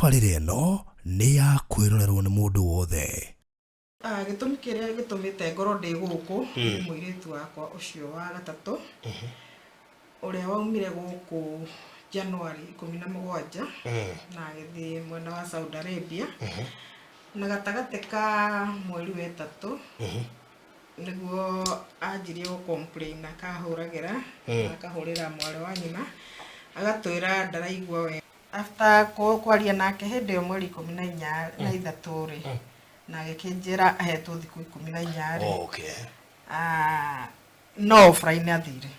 Tabarĩra ĩno nĩ ya kwĩrorerwo nĩ mũndũ wothe. Gĩtũmi kĩrĩa gĩtũmĩte ngorwo ndĩ gũkũ nĩ mũirĩtu wakwa ũcio wa gatatũ ũrĩa waumire gũkũ January 17 na agĩthiĩ mwena wa Saudi Arabia na gatagatĩ ka mweri wa ĩtatũ nĩguo anjirie gũ complain akahũragĩra na akahũrĩra mwarĩ wa nyina agatwĩra ndaraigua wega. After kwaria nake hĩndĩ ĩyo mweri 13 rĩ, na agĩkĩnjĩra ahetwo thikũ 14 rĩ, no offline athire.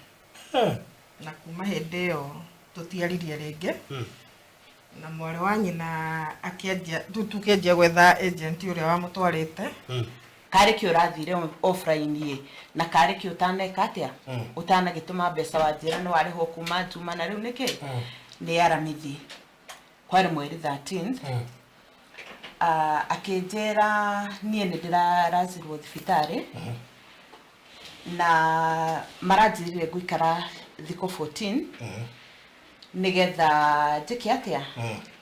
Na kuma hĩndĩ ĩyo tũtiaririe rĩngĩ. Na mwarĩ wa nyina akĩanjia, rĩu tũkĩanjia gwetha agent ũrĩa wamũtwarĩte. Karĩ kĩ ũrathire offline ĩ, na karĩ kĩ ũtaneka atĩa, ũtanagĩtũma mbeca wanjĩra nĩ warĩhwo kuma Juma na rĩu nĩkĩ nĩ Aramithi, kwarĩ mweri 13th. Akĩnjĩra niĩ nĩ ndĩrarazirwo thibitarĩ na maranjĩrire ngũikara thikũ 14 nĩgetha njĩke atĩa,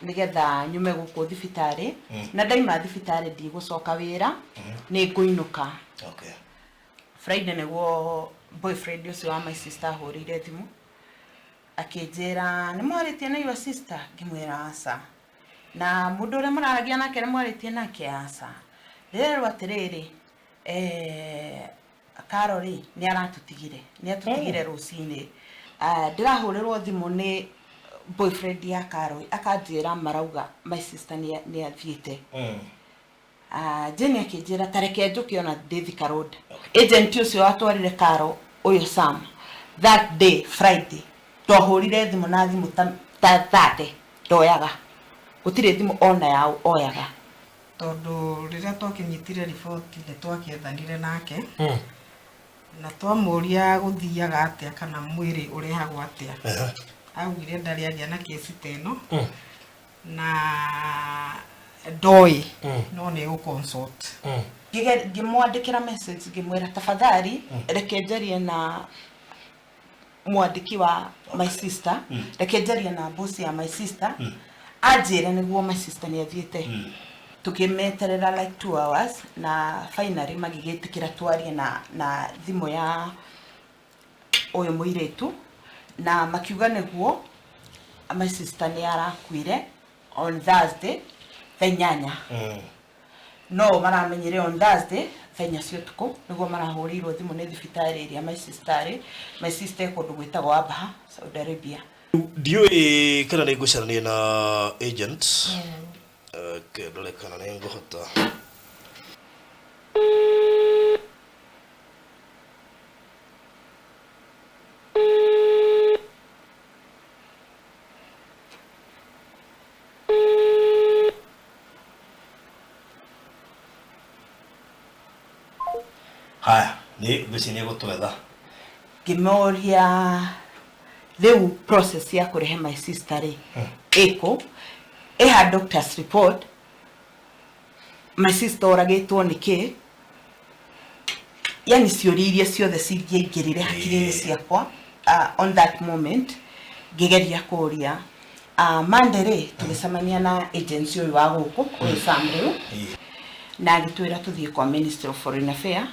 nĩgetha nyume gũkũ thibitarĩ, na ndaima thibitarĩ ndigũcoka wĩra, nĩ ngũinũka. Friday nĩguo boyfriend ũcio wa my sister ahũrĩire thimũ akĩnjĩra nĩ mwarĩtie na your sister, ngĩmwĩra aca, na mũndũ ũrĩa mũraragia nake nĩ mwarĩtie nake, aca. Ndĩrerwo atĩrĩrĩ, Karo rĩ nĩ aratũtigire, nĩ atũtigire rũcinĩ. Ndĩrahũrĩrwo thimũ nĩ boyfriend ya Karo akanjĩra marauga my sister nĩ athiĩte. Jane akĩnjĩra ta reke njũke ona ndĩ Thika Road. Agent ũcio watwarire Karo ũyũ Sam that day Friday twahũrire thimũ na thimũ ta 30 ndoyaga, gũtirĩ thimũ ona yao oyaga. Tondũ rĩrĩa twakĩnyitire riboti nĩ twakĩethanire nake na twamũria gũthiaga atĩa kana mwĩrĩ ũrehagwo atĩa, augire ndarĩ agĩa na kesi ta ĩno na ndoĩ no nĩ gũ consult. Ngĩmwandĩkĩra message ngĩmwĩra tafadhali reke njarie na mwandĩki wa my sister, reke njarie na boss ya my sister anjĩre nĩguo my sister nĩ athiĩte. Tũkĩmeterera like 2 hours na finally magĩgĩtĩkĩra twarie na thimũ ya ũyũ mũirĩtu, na makiuga nĩguo my sister nĩ arakuire on Thursday thaa 8, no maramenyire on Thursday thaa 4 cia ũtukũ nĩguo marahũrĩirwo thimũ nĩ thibitarĩ ĩrĩa my sister arĩ. My sister e kũndũ gwĩtagwo Abaha, Saudi Arabia. Ndiũĩ kana nĩ ngũcarania na agent. Okay, ndore kana nĩ ngũhota. Haya, nĩ ngwĩciria nĩ egũtwetha. Ngĩmoria rĩu process ya kũrehe my sister rĩ ĩkũ, ĩha doctor's report, my sister oragĩtwo nĩkĩ, yani ciũria iria ciothe cingĩaingĩrire hakiri-inĩ ciakwa on that moment ngĩgeria kũria. Monday rĩ tũgĩcemania na agency ũyũ wa gũkũ, ũyũ Sam rĩu, na agĩtwĩra tũthiĩ kwa Ministry of Foreign Affairs.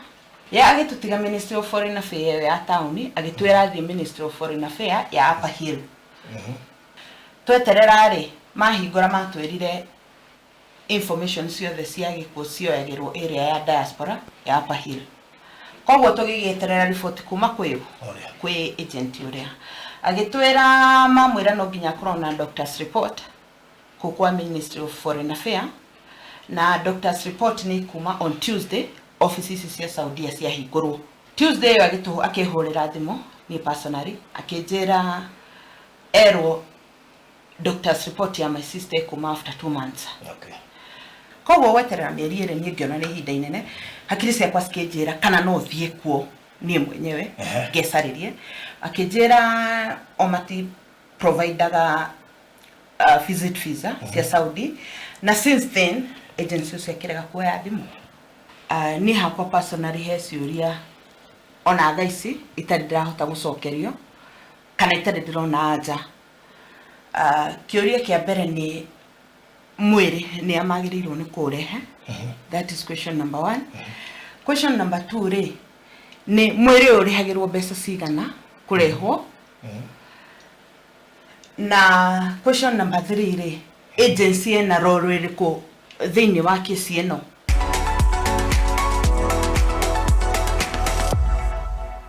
Ye agĩtũtiga Ministry of Foreign Affairs ĩyo ya taũni, agĩtwĩra athiĩ Ministry of Foreign Affairs ya Upper Hill. Tweterera rĩ, mahingũra matwĩrire information ciothe cia gĩkuũ cioyagĩrwo area ya diaspora ya Upper Hill. Koguo tũgĩgĩeterera riboti kuma kwĩ Ũrĩa. Kwĩ agent ũrĩa agĩtwĩra mamwĩra no nginya akorwo na doctor's report kũu kwa Ministry of Foreign Affairs, na doctor's report nĩ kuma on Tuesday office ici cia Saudia ciahingũrwo. Tuesday ĩyo agĩtũ akĩhũrĩra thimũ niĩ personally akĩnjĩra erwo doctor's report ya my sister ĩkuma after 2 months. Koguo gweterera mĩeri 2 niĩ ngĩona nĩ ihinda inene. Hakiri ciakwa cikĩnjĩra kana no thiĩ kuo niĩ mwenyewe ngecarĩrie. Akĩnjĩra o mati providaga visit visa cia Saudi, na since then agency ũcio akĩrega kuoya thimũ. Niĩ hakwa personally he ciũria ona thaa ici itarĩ ndĩrahota gũcokerio kana itarĩ ndĩrona anja. Kĩũria kĩa mbere nĩ Mwĩrĩ nĩ amagĩrĩirwo nĩ kũũrehe? That is question number one. Question number two rĩ, nĩ mwĩrĩ ũyũ ũrĩhagĩrwo mbeca cigana kũrehwo? Na question number three rĩ, agency ĩna role ĩrĩkũ thĩinĩ wa kesi ĩno?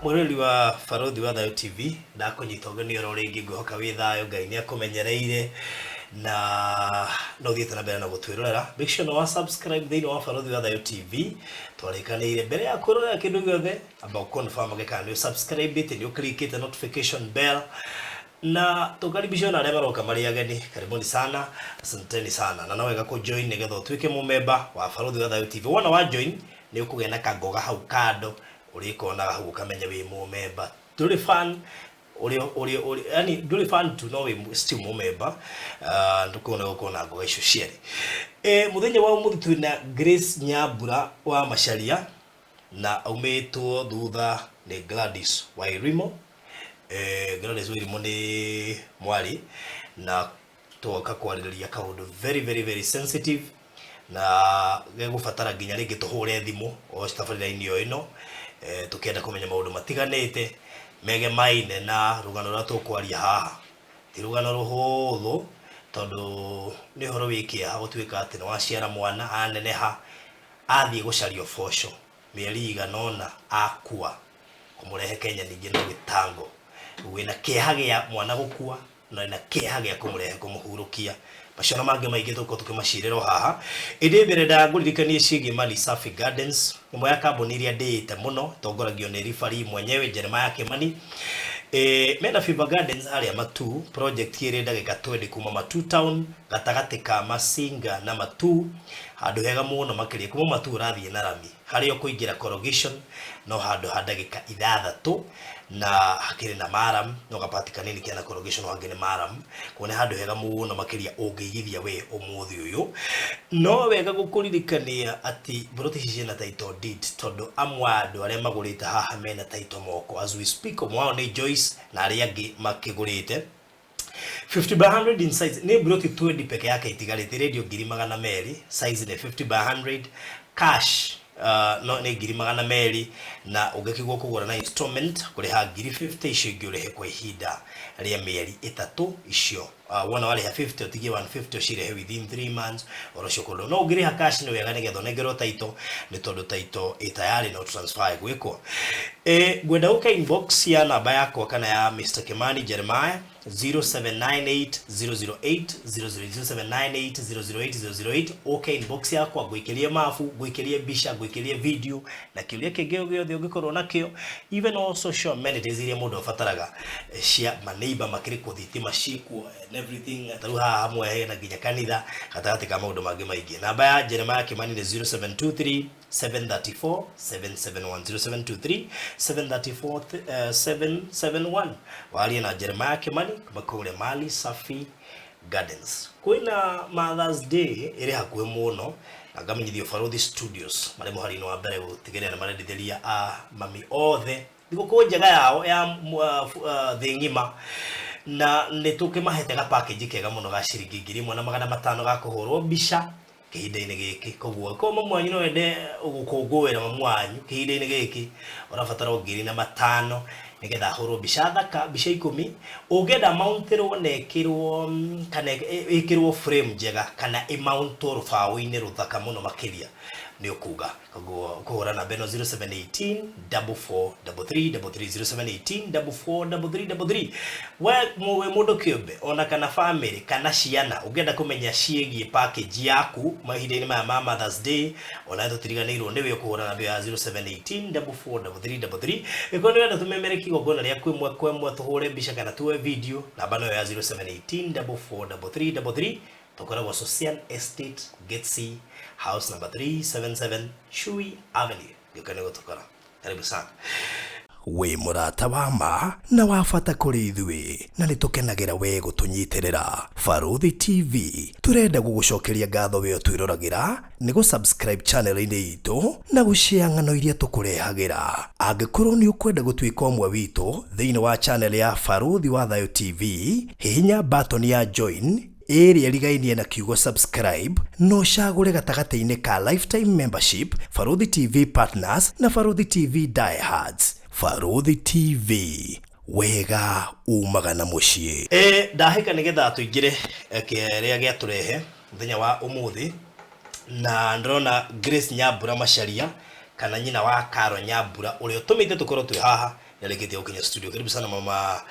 Mwĩrori wa Barũthi wa Thayũ TV, ndakũnyita ũgeni oro rĩngĩ. Ngwĩhoka wĩ thayũ, Ngai nĩ akũmenyereire na no ũthiĩte na mbere na gũtwĩrorera. Make sure nĩ wa subscribe thĩinĩ wa Barũthi wa Thayũ TV. Twarĩkanĩire mbere ya kwĩrorera kĩndũ gĩothe, amba ũconfirm kana nĩ ũsubscribe, nĩ ũclickĩte notification bell, na tũkaribisha na arĩa maroka marĩ ageni. Karibuni sana, asanteni sana, na no wega kũ join nĩgetha ũtuĩke mũmemba wa Barũthi wa Thayũ TV. Wona wa join, nĩ ũkũgĩa na kangoga hau kando, ũrĩkonaga hau ũkamenya wĩ mũmemba. Ndũrĩ fan ũrĩ yani ndũrĩ fan tu, no wĩ still mũmemba. Ndũkuona gũkorwo na ngoga icio cierĩ. Mũthenya wa ũmũthĩ twĩna Grace Nyambura wa Macharia, na aumĩtwo thutha nĩ Gladys Wairimo. Gladys Wairimo nĩ mwarĩ, na twoka kwarĩrĩria kaũndũ very very very sensitive na gegũbatara nginya rĩngĩ tũhũre thimũ o tabarĩra-inĩ o ĩno, tũkĩenda kũmenya maũndũ matiganĩte megemaine na rũgano rũrĩa tũkwaria haha. Ti rũgano rũhũthũ, tondũ nĩ ũhoro wĩ kĩeha gũtuĩka atĩ nĩ waciara mwana, aneneha, athiĩ gũcaria ũboco, mĩeri igana ũna akua. Kũmũrehe Kenya ningĩ no gĩtango. Wĩna kĩeha gĩa mwana gũkua, na wĩna kĩeha gĩa kũmũrehe kũmũhurũkia. Macio na mangĩ maingĩ tũgũkorwo tũkĩmacirĩra o haha. Ĩndĩ mbere ndagũririkanie ciĩgiĩ Mali Safi Gardens, ĩmwe ya kambuni iria ndĩĩte mũno, tongoragio nĩ ribari mwenyewe Jeremiah Kimani. Mena Fever Gardens harĩa Matu, project ĩrĩ ndagĩka 20 kuma Matu town, gatagatĩ ka Masinga na Matu, handũ hega mũno makĩria. Kuma Matu ũrathiĩ na rami harĩa ũkũingĩra corrugation, no handũ ha ndagĩka 6, na hakĩrĩ na maram, no gapati kanini kena corrugation, hangĩ nĩ maram. Kuo nĩ handũ hega mũno makĩria ũngĩigithia we ũmũthĩ ũyũ. No wega gũkũririkania atĩ mburoti ici ciĩna title deed, tondũ amwe a andũ arĩa magũrĩte haha mena title moko as we speak. Ũmwe wao nĩ Joyce na arĩa angĩ makĩgũrĩte. 50 by 100 in size, nĩ mburoti 20 peke yake itigarĩte. Radio 200,000, size nĩ 50 by 100. Cash no nĩ 200,000, na ũngĩkigwo kũgũra na installment, kũrĩha 50,000, icio ingĩ ũrĩhe kwa ihinda rĩa mĩeri 3. Icio wona warĩha 50, ũtigie 150, ũcirehe within 3 months oro ũcio kũndũ. No ũngĩrĩha cash nĩ wega, nĩgetha ũnengerwo title, nĩ tondũ title ĩ tayari, no transfer ĩgwĩkwo. Ngwenda ũke inbox ya namba yakwa kana ya Mr. Kimani Jeremiah, 0798 008 00798 008 008. Ũke inbox yakwa, ngũikĩrie mabu, ngũikĩrie mbica, ngũikĩrie video na kĩũria kĩngĩ o gĩothe ũngĩkorwo nakĩo, even all social amenities iria mũndũ abataraga, cia maneighbor makĩrĩ kũ, thitima ciĩkuo and everything. Ta rĩu haha hamwe hena nginya kanitha, gatagatĩ ka maũndũ mangĩ maingĩ. Namba ya Jeremiah Kimani nĩ 0723 734 771, 0723 734 771. Warie na Jeremiah Kimani kuma kũrĩa Mali Safi Gardens. Kwĩna Mother's Day ĩrĩ hakuhĩ mũno, na ngamenyithio Barũthi Studios marĩ mũhari-inĩ wa mbere gũtigĩrĩra nĩ marendithĩria a mami othe thigũkũ njega yao ya thĩ ng'ima, na nĩ tũkĩmahete ga package kega mũno ga ciringi 1500 ga kũhũrwo mbica kĩhinda-inĩ gĩkĩ. Koguo ko mamu wanyu no wende gũkũngũĩra mamu wanyu kĩhinda-inĩ gĩkĩ, ũrabatara o 5,000 nĩgetha ahũrwo mbica thaka, mbica 10. Ũngĩenda mountĩrwo na ĩkĩrwo kana ĩkĩrwo frame njega, kana ĩmountwo rũbaũ-inĩ rũthaka mũno makĩria, nĩ ũkuga. Koguo ũkũhũra namba ĩno, 0718 44 33 33, 0718 44 33 33. We wĩ mũndũ kĩũmbe ona kana family kana ciana, ũngĩenda kũmenya ciĩgiĩ package yaku mahinda-inĩ maya ma Mother's Day, ona tũtiriganĩirwo nĩwe, ũkũhũra namba ya 0718 44 33 33. Ĩkorwo nĩ wenda tũmemereke igongona rĩaku ĩmwe kwa ĩmwe, tũhũre mbica kana tuoe video, namba nayo ya 0718 44 33 33. Tũkoragwo Social Estate, Gate C, house number 377, Chui Avenue. Gĩũka nĩ gũtũkora. Karibu sana. Wĩ mũrata wa ma na wa bata kũrĩ ithuĩ, na nĩ tũkenagĩra we gũtũnyitĩrĩra. Barũthi TV tũrenda gũgũcokeria ngatho we ũtwĩroragĩra nĩ gũ-subscribe channel-inĩ itũ na gũshare ng'ano iria tũkũrehagĩra. Angĩkorwo nĩ ũkwenda gũtuĩka ũmwe witũ thĩinĩ wa channel ya Barũthi wa Thayũ TV, hihinya button ya join. Ĩrĩa ĩrigainie na kiugo subscribe na ũcagũre gatagatĩ-inĩ ka lifetime membership, Barũthi TV Partners na Barũthi TV Diehards. Barũthi TV, wega umaga na mũciĩ. Ndahĩka nĩgetha tũingĩre kĩrĩa gĩatũrehe mũthenya wa ũmũthĩ, na ndĩrona Grace Nyambura Macharia kana nyina wa Caro Nyambura ũrĩa ũtũmĩte tũkorwo twĩ haha nĩarĩkĩtie gũkinya studio. Karibu sana mama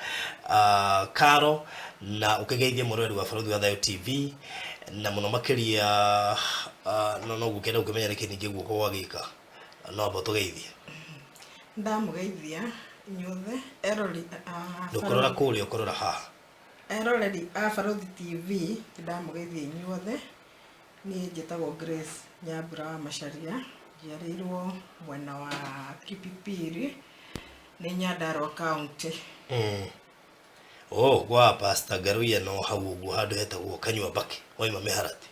Caro, na ũkĩgeithie mũroreri wa Barũthi wa Thayũ TV na mũno makĩria no no gũkĩenda gũkĩmenya nĩkĩ ningĩ guoko gwagĩka no amba tũgeithie. Ndamũgeithia inyuothe erori a Ndũkũrora kũrĩa, ũkũrora haha. Eroreri a Barũthi TV, ndamũgeithia inyuothe. Niĩ njĩtagwo Grace Nyambura wa Macharia, njiarĩirwo mwena wa Kipipiri, nĩ Nyandarua County. Oh, gwa Pastor Ngaruiya no hau ũguo handũ hetagwo Kanyua Mbaki waima mĩharatĩ.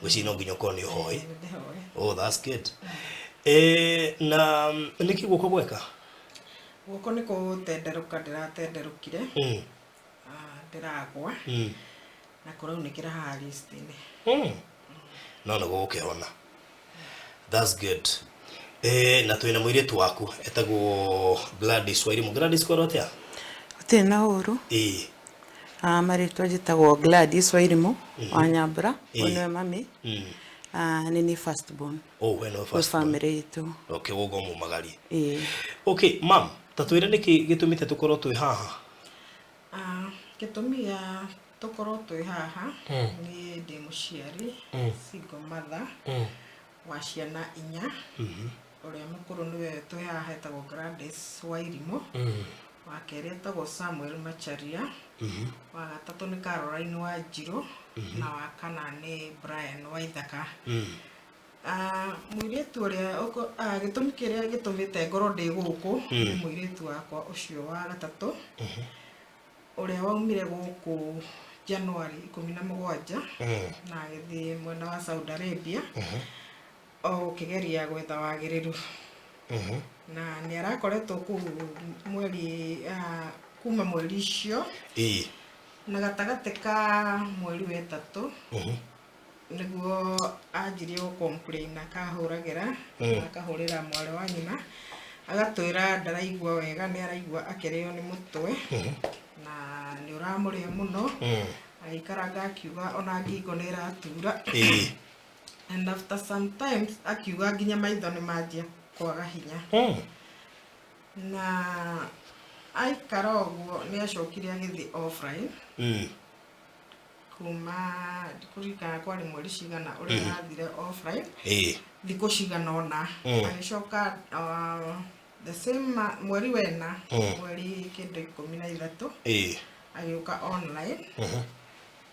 Ngwĩciria no nginya ũkorwo nĩ ũhoĩ. Nĩndĩhoĩ. Oh, that's good. Na nĩkĩ guoko gweka? Guoko nĩ gũtenderũka ndĩratenderũkire, ndĩragwa na kũraunĩkĩra haha wrist-inĩ. No nĩ gũgũkĩhona. That's good. Na twĩna mũirĩtu waku etagwo Gladys Wairimu. Gladys, kwerwo atĩa? Gũtirĩ na ũru. Marĩtwa njĩtagwo Gladys Wairimu wa Nyambura, ũyũ nĩwe mami. Nĩ niĩ first born. Oh, we nĩwe Gwĩ first born. Family itũ. Okay, ũguo mumagarie. Ĩĩ. Okay, mam, ta twĩre nĩkĩ gĩtũmĩte tũkorwo twĩ haha? Gĩtũmi gĩa tũkorwo twĩ haha, niĩ ndĩ mũciari, single mother wa ciana inya. Ũrĩa mũkũrũ nĩwe twĩ haha etagwo Gladys Wairimu, wa kerĩ etagwo Samuel Macharia, wa gatatũ nĩ Caroline Wanjirũ, na wa kana nĩ Brian Waithaka. Mũirĩtu ũrĩa gĩtũmi kĩrĩa gĩtũmĩte ngorwo ndĩ gũkũ nĩ mũirĩtu wakwa ũcio wa gatatũ, ũrĩa waumire gũkũ January 17 na agĩthiĩ mwena wa Saudi Arabia o gũkĩgeria gwetha wagĩrĩru, na nĩ arakoretwo kũu mweri kuma mweri icio, na gatagatĩ ka mweri wa ĩtatũ nĩguo anjirie gũ complain, akahũragĩra, akahũrĩra mwarĩ wa nyina agatwĩra ndaraigua wega, nĩ araigua akĩrĩo nĩ mũtwe na nĩ ũramũrĩa mũno, agĩikaranga akiuga ona ngingo nĩ ĩratura, and after some times akiuga nginya maitho nĩ manjia kwaga hinya. Na aikara ũguo nĩ acokire agĩthiĩ offline kuma ndikũririkana kwarĩ mweri cigana ũrĩa athire offline, thikũ cigana ũna, agĩcoka the same mweri wena, mweri kĩndũ 13, agĩũka online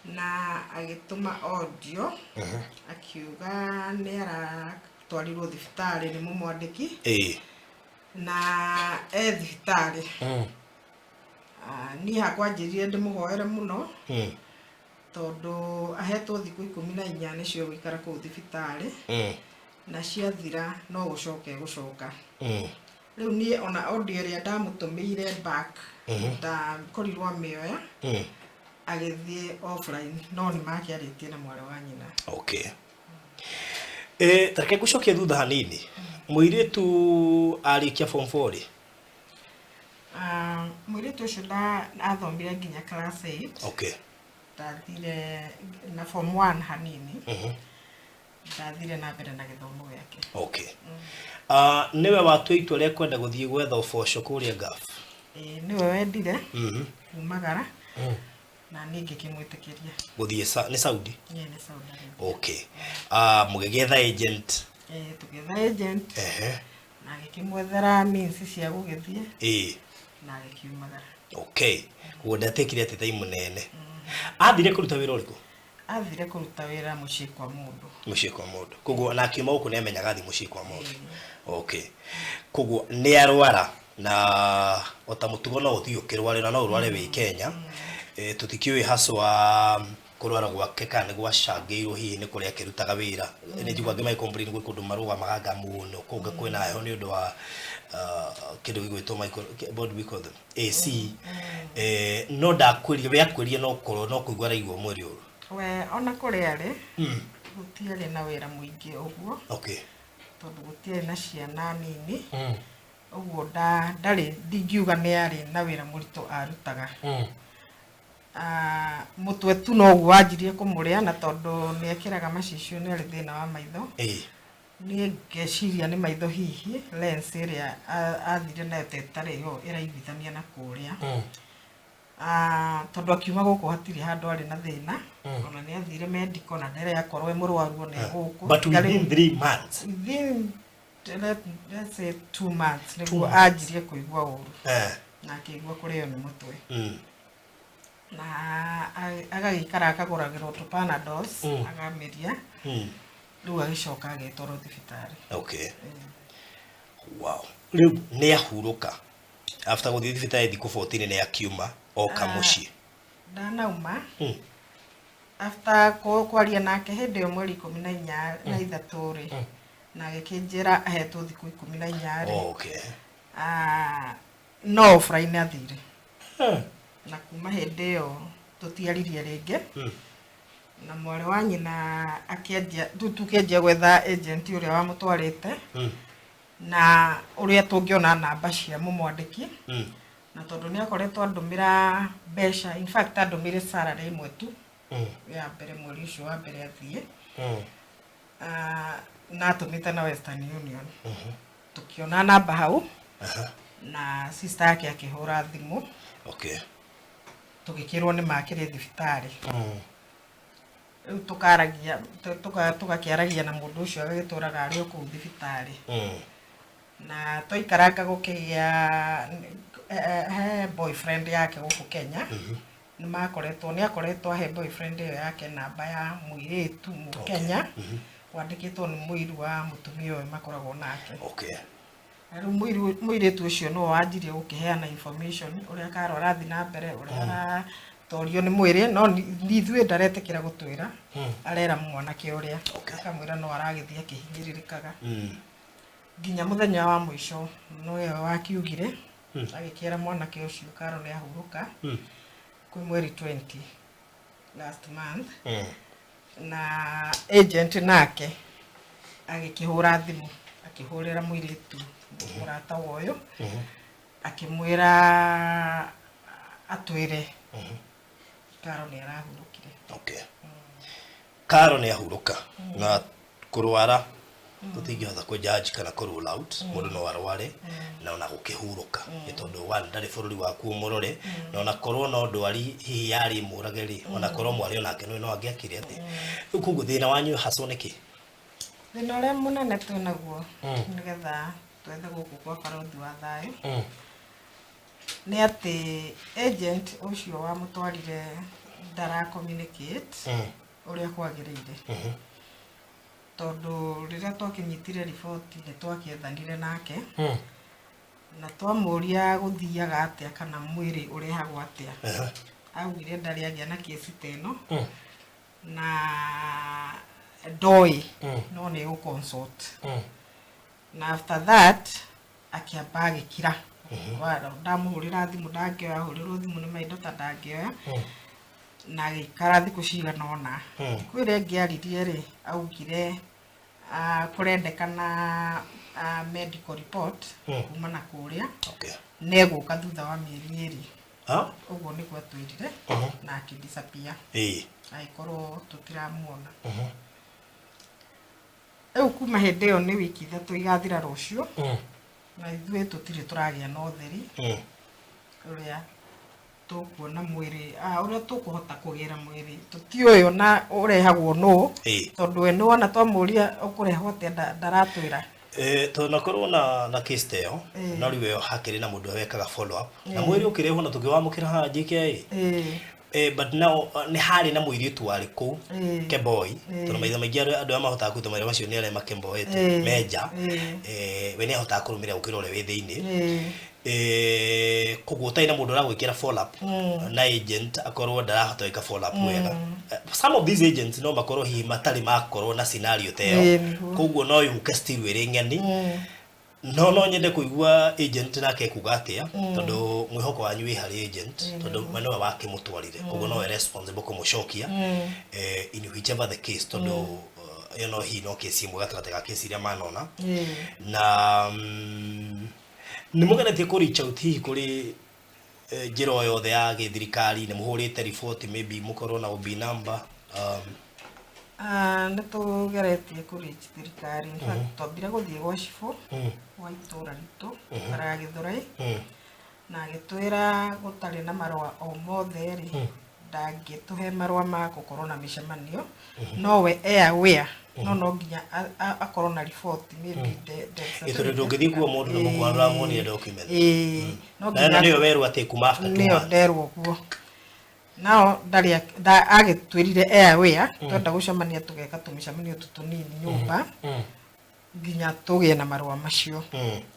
na agĩtũma audio akiuga nĩ aratwarirwo thibitarĩ nĩ mũmwandĩki na e thibitarĩ. Niĩ hakwa njĩrire ndĩmũhoere mũno tondũ ahetwo thikũ 14 nĩcio gũikara kũu thibitarĩ, na ciathira no gũcoka egũcoka. Rĩu niĩ ona audio ĩrĩa ndamũtũmĩire back ndakorirwo amĩoya, agĩthiĩ offline, no nĩ makĩarĩtie na mwarĩ wa nyina. Okay. Tareke ngũcokie thutha hanini. Mũirĩtu arĩkia form 4 rĩ? Mũirĩtu ũcio athomire nginya class 8. Ndathire na form 1 hanini. Ndathire na mbere na gĩthomo gĩake. Okay. Nĩwe watua itua rĩa kwenda gũthiĩ gwetha ũboco kũrĩa Gulf? Ĩĩ, nĩwe wendire kumagara na niĩ ngĩkĩmwĩtĩkĩria. Gũthiĩ nĩ Saudi? Ĩĩ, nĩ Saudi Arabia. Okay. Mũgĩgĩetha agent? Ĩĩ, tũgĩetha agent. Na agĩkĩmwethera means cia gũgĩthiĩ. Na agĩkiumagara. Okay. Koguo ndatekire atĩ time nene. Athire kũruta wĩra ũrĩkũ? Athire kũruta wĩra mũciĩ kwa mũndũ. Mũciĩ kwa mũndũ. Koguo na akiuma gũkũ nĩamenyaga athiĩ mũciĩ kwa mũndũ. Okay. Koguo nĩ arwara na ota mũtugo no ũthiĩ ũkĩrware na no ũrware wĩ Kenya. Tũtikĩũĩ haswa kũrwara gwake kana nĩ gwacangĩirwo hihi nĩ kũrĩa akĩrutaga wĩra. Nĩ njiguaga angĩ magĩ complain gwĩ kũndũ marũgamaga anga mũno, kũngĩ kwĩna heho nĩ ũndũ wa kĩndũ gĩgwĩtwo micro, what do we call them? AC. No ndakwĩrire, we akwĩrire no kũrwo, no kũigua araigua mwĩrĩ ũru. We ona kũrĩa arĩ gũtiarĩ na wĩra mũingĩ ũguo. Tondũ gũtiarĩ na ciana nini. Ũguo ndarĩ, ndingiuga nĩ arĩ na wĩra mũritũ arutaga. Mũtwe tu noguo wanjirie kũmũrĩa, na tondũ nĩ ekĩraga macicio nĩ arĩ thĩna wa maitho. Niĩ ngeciria nĩ maitho, hihi lens ĩrĩa athire nayo ta ĩtarĩ yo ĩraiguithania na kũrĩa. Tondũ akiuma gũkũ hatirĩ handũ arĩ na thĩna. Ona nĩ athire medical na ndarĩ akorwo e mũrwaru ona e gũkũ. But within 3 months? Within let's say 2 months nĩguo anjirie kũigua ũru na akĩigua kũrĩo nĩ mũtwe na agagĩikara akagũragĩrwo tũ Panadols agamĩria. Rĩu agĩcoka agĩtwarwo thibitarĩ. Okay, wow. Rĩu nĩ ahurũka after gũthiĩ thibitarĩ thikũ 14, nĩ akiuma oka mũciĩ? Ndanauma. After kwaria nake hĩndĩ ĩyo mweri 14 na ithatũ rĩ, na agĩkĩnjĩra ahetwo thikũ 14 rĩ, no offline athire. Na kuma hĩndĩ ĩyo tũtiaririe rĩngĩ. Na mwarĩ wa nyina akĩanjia, rĩu tũkĩanjia gwetha agent ũrĩa wamũtwarĩte na ũrĩa tũngĩona namba cia mũmwandĩki. Na tondũ nĩ akoretwo andũmĩra mbeca, in fact andũmĩre salary ĩmwe tu ya mbere mweri ũcio wa mbere athiĩ. Na atũmĩte na Western Union. Tũkĩona namba hau na sister yake akĩhũra thimũ. Tũgĩkĩrwo nĩ makĩrĩ thibitarĩ. Rĩu tũkaragia tũgakĩaragia na mũndũ ũcio agagĩtũraga arĩ o kũu thibitarĩ. Na twaikaranga gũkĩgĩa he boyfriend yake gũkũ Kenya. Nĩ makoretwo, nĩ akoretwo ahe boyfriend ĩyo yake namba ya mũirĩtu mũkenya wandĩkĩtwo nĩ mũiru wa mũtumia ũyũ makoragwo nake. Na rĩu mũirĩtu ũcio nĩwe wanjirie gũkĩheana information ũrĩa Karo arathiĩ na mbere, ũrĩa aratorio nĩ mwĩrĩ, no ithuĩ ndaretĩkĩra gũtwĩra. Arera mwanake ũrĩa akamwĩra no aragĩthiĩ akĩhinyĩrĩrĩkaga nginya mũthenya wa mũico nĩwe wakiugire. Agĩkĩra mwanake ũcio Karo nĩ ahurũka kwĩ mweri 20 last month. Na agent nake agĩkĩhũra thimũ, akĩhũrĩra mũirĩtu mũrata wa ũyũ, akĩmwĩra atwĩre Karo nĩ arahurũkire. Okay, Karo nĩ ahurũka na kũrwara tũtingĩhota kũ judge kana kũ rule out. Mũndũ no arware na ona gũkĩhurũka nĩ tondũ one, ndarĩ bũrũri waku ũmũrore, na ona korwo no ndwari hihi yarĩ mũrage rĩ, ona korwo mwarĩ onake no angĩakire atĩ. Rĩu koguo thĩna wanyu hacwo nĩkĩ? Thĩna ũrĩa mũnene twĩnaguo nĩgetha twethe gũkũ kwa barothi wa thayũ nĩ atĩ agent ũcio wamũtwarire ndara communicate ũrĩa kwagĩrĩire. Tondũ rĩrĩa twakĩnyitire riboti nĩ twakĩethanire nake na twamũria gũthiaga atĩa kana mwĩrĩ ũrehagwo atĩa. Augire ndarĩ agĩa na kesi ta ĩno na ndoĩ no nĩ gũ consult. Na after that akĩamba agĩkira. Ndamũhũrĩra thimũ ndangĩoya, ahũrĩrwo thimũ nĩ my daughter ndangĩoya. Na agĩikara thikũ cigana ũna. Thikũ ĩrĩa ĩngĩ aririe rĩ, augire kũrendekana medical report kuma na kũrĩa negũka thutha wa mĩeri 2. Ũguo nĩguo atwĩrire na akĩdisappear. Agĩkorwo tũtiramuona. Rĩu kuma hĩndĩ ĩyo nĩ wiki 3 igathira rũciũ na ithuĩ tũtirĩ tũragĩa na ũtheri ũrĩa tũkuona mwĩrĩ, ũrĩa tũkũhota kũgĩra mwĩrĩ. Tũtiũĩ ona ũrehagwo nũ tondũ we nĩwona twamũria ũkũrehwo atĩa ndaratwĩra. Tondũ nakorwo na case ta ĩyo, no rĩu ĩyo hakĩrĩ na mũndũ wekaga follow up na mwĩrĩ ũkĩrehwo na tũkĩwamũkĩra haha JKIA. But now nĩ harĩ na mũirĩtu warĩ kũu Kemboi, tondũ maitha maingĩ andũ arĩa mahotaga kũruta mawĩra macio nĩ arĩa makemboete menja. We nĩ ahotaga kũrũmĩrĩra gũkĩra ũrĩa wĩ thĩinĩ. Koguo ũtarĩ na mũndũ ũragwĩkĩra follow up na agent akorwo ndarahota gwĩka follow up wega. Some of these agents no makorwo hihi matarĩ makorwo na scenario ta ĩyo. Nĩguo. Koguo no yũke still ĩrĩ ng'eni. No nyende kũigua agent nake ekuga atĩa, tondũ mwĩhoko wanyu wĩ harĩ agent, tondũ we nĩwe wakĩmũtwarire, koguo nowe responsible kũmũcokia, in whichever the case, tondũ ĩyo no hihi no kesi ĩmwe gatagatĩ ga kesi iria manona. Na nĩ mũgeretie kũ reach out hihi kũrĩ njĩra o yothe ya gĩthirikari? Nĩ mũhũrĩte riboti, maybe mũkorwo na OB number? Ah, nĩ tũgeretie kũ reach thirikari. In fact, twambire gũthiĩ gwa cibũ wa itũra ritũ bara ya Gĩthũrai, na agĩtwĩra gũtarĩ na marũa o mothe rĩ, ndangĩtũhe marũa ma gũkorwo na mĩcemanio. No we e aware, no nginya akorwo na riboti, maybe death Ĩ, tondũ ndũngĩthiĩ kuo mũndũ na mũkwa ndũramuonia document. Ĩĩ, no Na ĩno nginya nĩyo werwo atĩ kuma after 2 nĩyo months? Nderwo ũguo. Nao ndarĩ agĩtwĩrire e aware, twenda gũcemania tũgeka tũmĩcemanio tũ tũnini nyũmba nginya tũgĩe na marũa macio.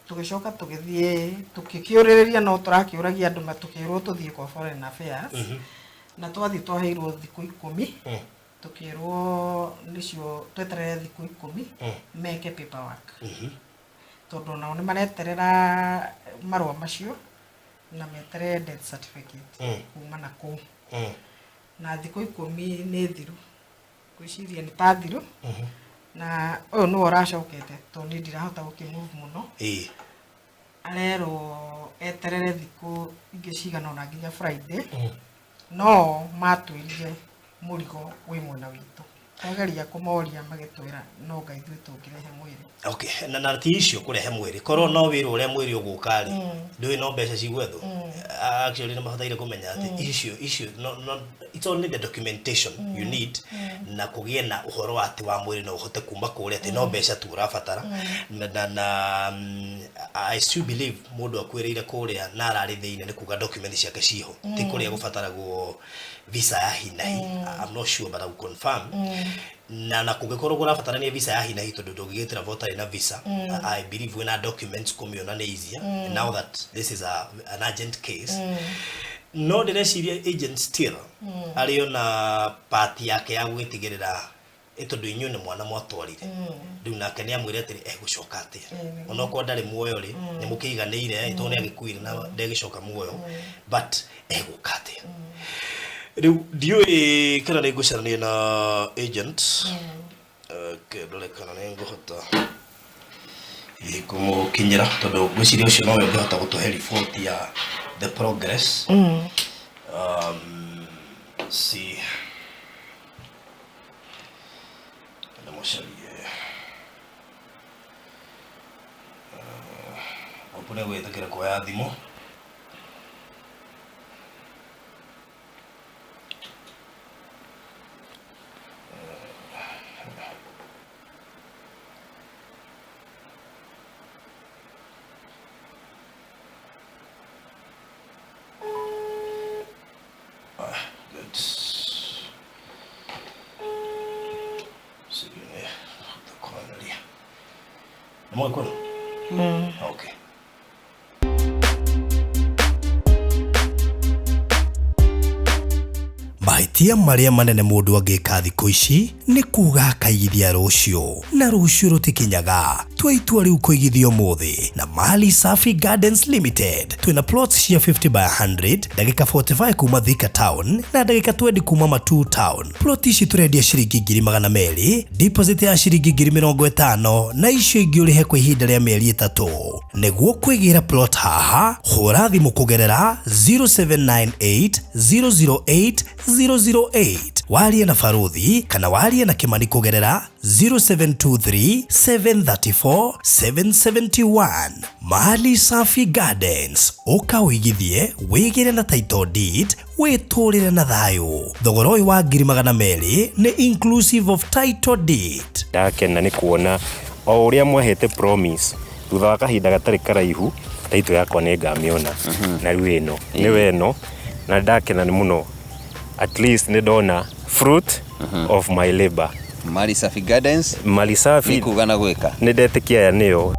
Tũgĩcoka tũgĩthiĩ tũkĩkĩũrĩrĩria, no tũrakĩũragia andũ, tũkĩrwo tũthiĩ kwa Foreign Affairs, na twathiĩ twaheirwo thikũ 10. Tũkĩrwo nĩcio tweterere thikũ 10 meke paperwork, tondũ nao nĩ mareterera marũa macio na meterere death certificate kuma na kũu. Na thikũ 10 nĩ thiru, ngwĩciria nĩ ta thiru, na ũyũ nĩwe ũracokete, tondũ niĩ ndirahota gũkĩmove mũno. Arerwo eterere thikũ ingĩ cigana ũna nginya Friday. No matwĩrire mũrigo wĩ mwena witũ. Twageria kũmoria, magĩtwĩra no Ngai ithuĩ tũngĩrehe mwĩrĩ. Okay, na ti icio kũrehe mwĩrĩ, korwo no wĩra ũrĩa mwĩrĩ ũgũka rĩ, ndũĩ no mbeca cigwethwo. Actually, nĩ mabataire kũmenya atĩ icio no, it's only the documentation you need, na kũgĩe na ũhoro wa atĩ wa mwĩrĩ no ũhote kuma kũrĩa, atĩ no mbeca tu ũrabatara. Na I still believe mũndũ akuĩrĩire kũrĩa na ararĩ thĩinĩ, nĩ kuga document ciake ciho, ti kũrĩa gũbataragwo visa ya hi na hi. I'm not sure, but I will confirm. Na kũngĩkorwo kũrabatarania visa ya hi na hi, tondũ ndũngĩgĩtĩra ũtarĩ na visa, I believe wĩna documents kũmĩona nĩ easier now that this is an urgent case. No ndĩreciria agent still arĩ ona part yake ya gũgĩtigĩrĩra, tondũ inyuĩ nĩ mwana mwatwarire, rĩu nake nĩ amwĩre atĩrĩ egũcoka atĩa, onokorwo ndarĩ muoyo rĩ, nĩ mũkĩiganĩire, tondũ nĩ agĩkuire na ndegĩcoka muoyo, but egũka atĩa rĩu? Ndiũĩ kana nĩ ngũcarania na agent. Okay, ndore kana nĩ ngũhota hihi kũmũkinyĩra, tondũ ngwĩciria ũcio nowe ũngĩhota gũtũhe report ya the progress. See, ndĩmũcarie opo nĩ gwĩtĩkĩra kuoya thimũ. Ah, good. Sijui nĩ kwanĩria. Nĩ mũgĩkũyũ? Okay. Mahĩtia marĩa manene mũndũ angĩka thikũ ici nĩ kuga akaigithia rũciũ, na rũciũ rũtikinyaga. Tua itua rĩu kũigithia ũmũthĩ na Mali Safi Gardens Limited. Twĩna plots cia 50 by 100, ndagĩka 45 kuma Thika Town na ndagĩka 20 kuma Matuu Town. Plot ici tũrendia ciringi 200,000, deposit ya ciringi 50,000, na icio ingĩ ũrĩhe kwa ihinda rĩa mĩeri 3. Nĩguo kwĩgĩra plot haha, hũra thimũ kũgerera 0798 008 008, warie na Baruthi kana warie na Kimani kũgerera 0723 734 771. Mali Safi Gardens, ũka ũigithie, wĩgĩre na title deed, wĩtũrĩre na thayũ. Thogora ũyũ wa 200,000 nĩ inclusive of title deed. Ndakena nĩ kuona o ũrĩa mwahete promise, thutha wa kahinda gatarĩ karaihu taito yakwa nĩ ngamĩona, na rĩu ĩno nĩwe ĩno, na ndakena nĩ mũno, at least nĩ ndona fruit of my labor. Mali Safi Gardens. Mali Safi. Nĩ kuga na gwĩka. Nĩ ndetĩkia aya nĩyo.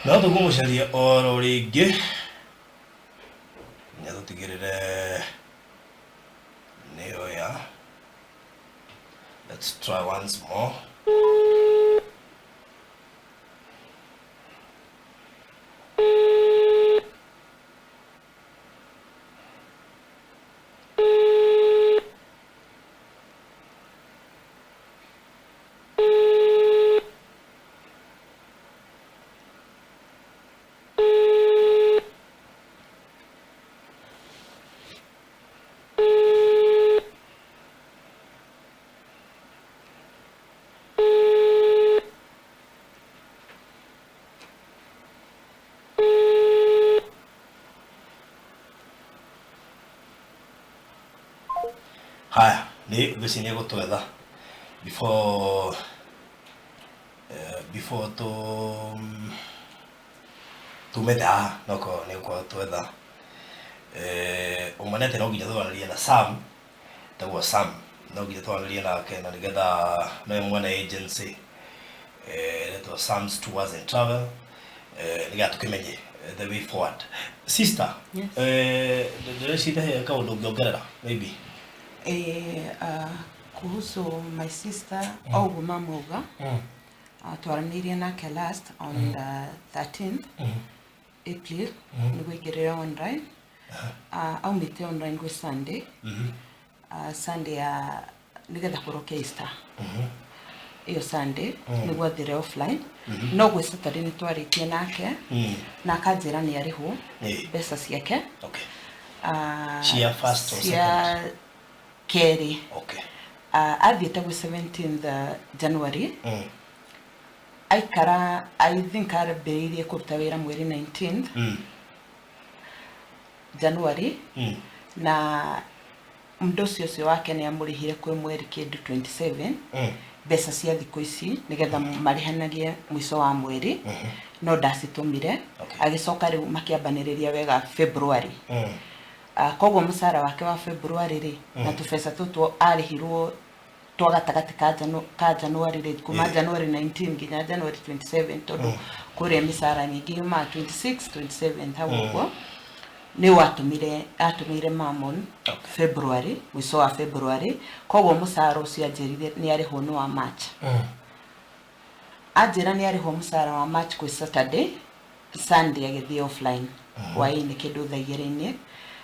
No tũkũmũcaria oro rĩngĩ nĩ tũtigĩrĩre nĩoya. Let's try once more. Haya, nĩ ngwĩciria nĩ egũtwetha before tu tumĩte haha, nokorwo nĩ gũkorwo twetha. Ũma nĩ atĩ no nginya twaranĩrie na Sam, tagwo Sam, no nginya twaranĩrie nake na nĩgetha nowe mwene agency ĩretwo Sam's Tours and Travel, nĩgetha tũkĩmenye the way forward. Sister? Yes. Ndĩreciria he kaũndũ ũngĩongerera maybe. Kuhusu my sister, o ũguo mamauga, twaranĩirie nake last on the 13th April nĩguo aingĩrĩre online. Aumĩte online gwĩ Sunday, Sunday ya nĩgetha kũroke Easter ĩyo Sunday nĩguo athire offline. No gwĩ Saturday nĩ twarĩtie nake na akanjĩra nĩ arĩhwo mbeca ciake. Cia first or cia second? Kerĩ. Athiĩte gwĩ 17th January. Aikara, I think ambĩrĩirie kũruta wĩra mweri 19th January. Na mũndũ ũcio ũcio wake nĩ amũrĩhire kwĩ mweri kĩndũ 27 mbeca cia thikũ ici nĩgetha marĩhanagie mũico wa mweri, no ndacitũmire. Agĩcoka rĩu makĩambanĩrĩria wega February. Koguo mũcara wake wa February rĩ, na tũbeca tũtũ arĩhirwo twa gatagatĩ ka January rĩ, kuma January 19 nginya January 27, tondũ kũrĩa mĩcara mĩingĩ yumaga 26, 27 hau ũguo, nĩ watũmire atũmĩire Mamon. February, mũico wa February. Koguo mũcara ũcio anjĩrire nĩ arĩhwo nĩ wa March. Anjĩra nĩ arĩhwo mũcara wa March kwĩ Saturday. Sunday agĩthiĩ offline hwaĩ-inĩ kĩndũ thaa igĩrĩ-inĩ.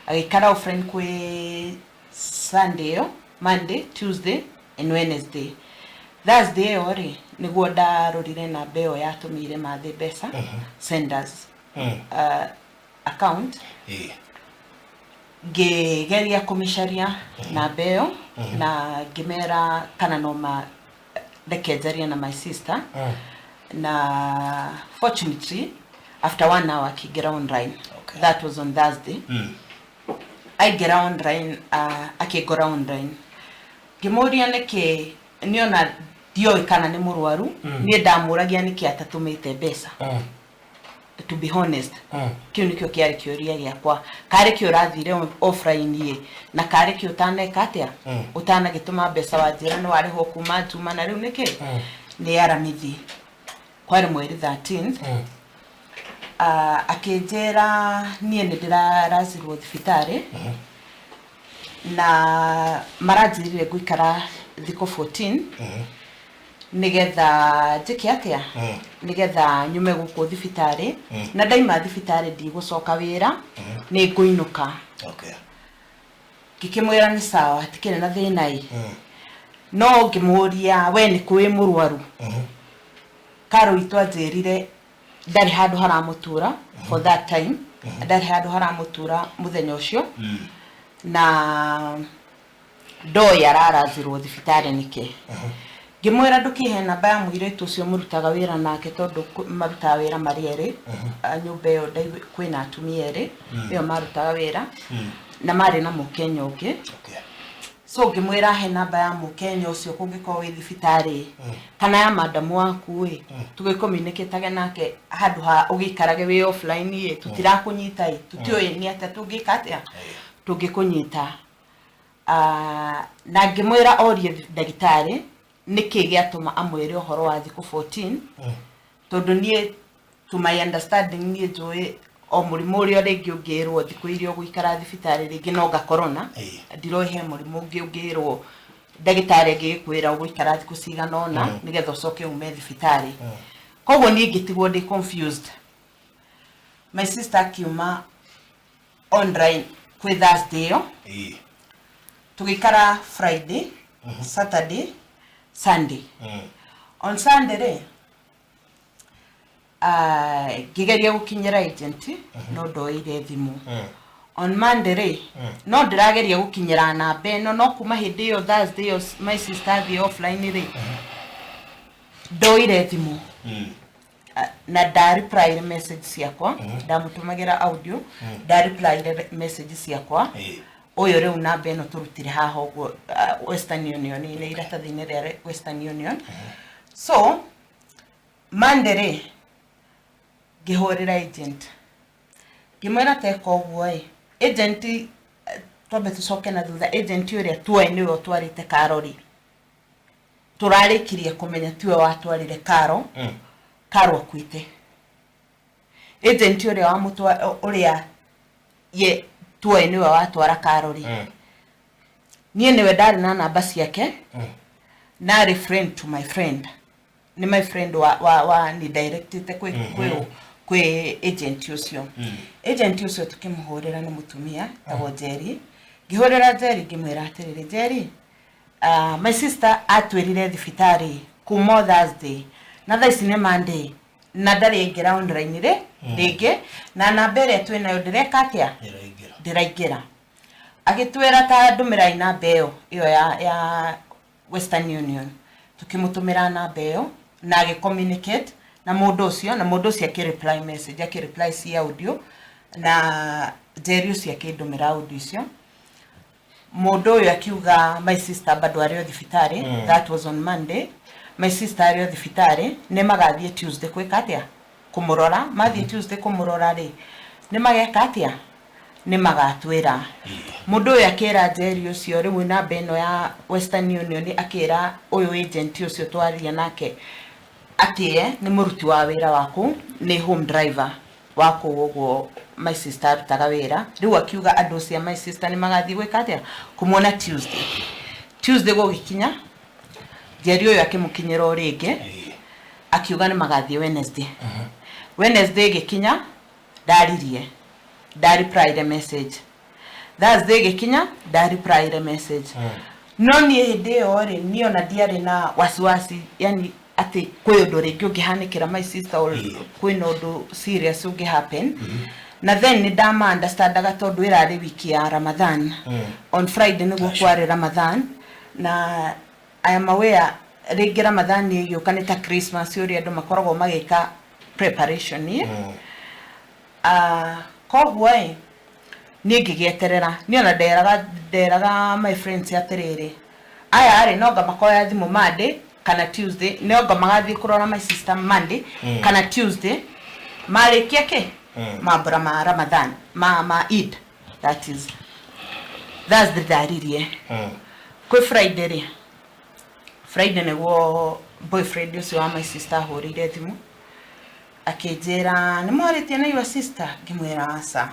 Agĩikara offline kwĩ Sunday ĩyo, Monday, Tuesday and Wednesday. Thursday ĩyo rĩ, nĩguo ndarorire namba ĩyo yatũmĩire mathĩ mbeca, senders account. Ngĩgeria kũmĩcaria namba ĩyo na ngĩmera kana no ma reke njarie na my sister. Na fortunately, after one hour akĩingĩra online. That was on Thursday. Aingĩra online, akĩngora online. Ngĩmũria nĩkĩ, nĩona ndioĩ kana nĩ mũrwaru. Niĩ ndamũragia nĩkĩ atatũmĩte mbeca. To be honest, kĩu nĩkĩo kĩarĩ kĩũria gĩakwa, karĩ kĩ ũrathire offline ĩ, na karĩ kĩ ũtaneka atĩa, ũtanagĩtũma mbeca? Wanjĩra nĩ warĩhwo kuma Juma, na rĩu nĩkĩ? Nĩ Aramithi, kwarĩ mweri 13th. Akĩnjĩra niĩ nĩ ndĩraracirwo thibitarĩ na maranjĩrire ngũikara thikũ 14 nĩgetha njĩke atĩa, nĩgetha nyume gũkũ thibitarĩ, na ndaima thibitarĩ ndigũcoka wĩra, nĩ ngũinũka. Ngĩkĩmwĩra nĩ sawa, hatikĩrĩ na thĩna ĩ. No ngĩmũria, we nĩ kũĩ mũrwaru? Karo witũ anjĩrire ndarĩ handũ haramũtura for that time, ndarĩ handũ haramũtura mũthenya ũcio, na ndoĩ ararathirwo thibitarĩ nĩkĩ. Ngĩmwĩra ndũkĩhe namba ya mũirĩtu ũcio mũrutaga wĩra nake, tondũ marutaga wĩra marĩ erĩ. Nyũmba ĩyo kwĩna atumia erĩ ĩyo marutaga wĩra na marĩ na mũkenya ũngĩ. So ngĩmwĩra he namba ya mũkenya ũcio, kũngĩkorwo wĩ thibitarĩ kana ya madamu waku ĩ, tũgĩcommunicatage nake handũ ha ũgĩikarage wĩ offline ĩ, tũtirakũnyita ĩ, tũtiũĩ nĩ atĩa tũngĩka atĩa tũngĩkũnyita. Na ngĩmwĩra orie ndagĩtarĩ nĩkĩ gĩatũma amwĩre ũhoro wa thikũ 14, tondũ niĩ To my understanding, niĩ njũĩ o mũrimũ ũrĩa rĩngĩ ũngĩrwo thikũ iria ũgũikara thibitarĩ, rĩngĩ no nga corona. Ndiroĩ he mũrimũ ũngĩ ũngĩrwo ndagĩtarĩ angĩgĩkwĩra ũgũikara thikũ cigana ũna nĩgetha ũcoke ume thibitarĩ. Koguo niĩ ngĩtigwo ndĩ confused. My sister akiuma online kwĩ Thursday ĩyo, tũgĩikara Friday, Saturday, Sunday. On Sunday rĩ, ngĩgeria gũkinyĩra agent no ndoire thimũ. On Monday rĩ, no ndĩrageria gũkinyĩra namba ĩno, no kuma hĩndĩ ĩyo Thursday ĩyo my sister athiĩ offline rĩ, ndoire thimũ. Na ndareplyire message ciakwa, ndamũtũmagĩra audio, ndareplyire message ciakwa. Ũyũ rĩu namba ĩno tũrutire haha ũguo, Western Union nĩ iratathi-inĩ rĩa Western Union. So Monday rĩ, ngĩhũrĩra agent, ngĩmwĩra teka ũguo ĩ agent, twambe tũcoke na thutha. Agent ũrĩa tuoĩ nĩwe ũtwarĩte Karo rĩ, tũrarĩkirie kũmenya tiwe watwarire Karo. Karo akuĩte. Agent ũrĩa wamũtwa, ũrĩa ye tuoĩ nĩwe watwara Karo rĩ, niĩ nĩwe ndarĩ na namba ciake, narĩ friend to my friend, nĩ my friend wa ni directĩte kwĩ agent ũcio. Agent ũcio tũkĩmũhũrĩra, nĩ mũtumia tagwo Jerry. Ngĩhũrĩra Jerry, ngĩmwĩra atĩrĩrĩ, "Jerry, my sister atwĩrire thibitarĩ kuma o Thursday na thaa ici nĩ Monday na ndarĩ aingĩra online rĩ rĩngĩ, na namba ĩrĩa twĩ nayo ndĩreka atĩa?" Ĩraingĩra. "Ndĩraingĩra." Agĩtwĩra ta ndũmĩrai namba ĩyo ya Western Union. Tukĩmũtũmĩra namba ĩyo na agĩ-communicate na mũndũ ũcio, na mũndũ ũcio akĩ-reply message, akĩ-reply ci audio, na Jerry ũcio akĩndũmĩra audio icio. Mũndũ ũyũ akiuga my sister bado arĩ o thibitarĩ. That was on Monday. My sister arĩ o thibitarĩ, nĩ magathiĩ Tuesday gwĩka atĩa? Kũmũrora. Mathiĩ Tuesday kũmũrora rĩ, nĩ mageka atĩa? Nĩ magatwĩra. Mũndũ ũyũ akĩra Jerry ũcio rĩu namba ĩno ya Western Union, akĩra ũyũ agent ũcio twaria nake atĩe nĩ mũruti wa wĩra waku, nĩ home driver wa kũu ũguo my sister arutaga wĩra. Rĩu akiuga andũ acio a my sister nĩ magathiĩ gwĩka atĩa? Kũmuona Tuesday. Tuesday gũgĩkinya, Jerry ũyũ akĩmũkinyĩra o rĩngĩ, akiuga nĩ magathiĩ Wednesday. Wednesday ĩgĩkinya, ndaririe, ndareplyire message. Thursday ĩgĩkinya, ndareplyire message. No niĩ hĩndĩ ĩyo rĩ, niĩ ona ndiarĩ na wasiwasi, yani atĩ kwĩ ũndũ rĩngĩ ũngĩhanĩkĩra my sister or kwĩna ũndũ serious ũngĩ happen. Na then nĩ ndama understandaga tondũ ĩrarĩ wiki ya Ramadhan. On Friday nĩguo kwarĩ Ramadhan, na I am aware rĩngĩ Ramadhan ĩgĩũka nĩ ta Christmas, ũrĩa andũ makoragwo magĩka preparation ĩ. Koguo ĩ niĩ ngĩgĩeterera. Niĩ ona nderaga my friends atĩrĩrĩ, aya rĩ, no nga makoya thimũ Monday kana Tuesday, no nga magathiĩ kũrora my sister Monday kana Tuesday, marĩkia kĩ mambura ma Ramadhan, ma Eid. That is Thursday ndaririe. Kwĩ Friday rĩ, Friday nĩguo boyfriend ũcio wa my sister ahũrĩire thimũ, akĩnjĩra, "Nĩ mwarĩtie na your sister?" Ngĩmwĩra, "Aca."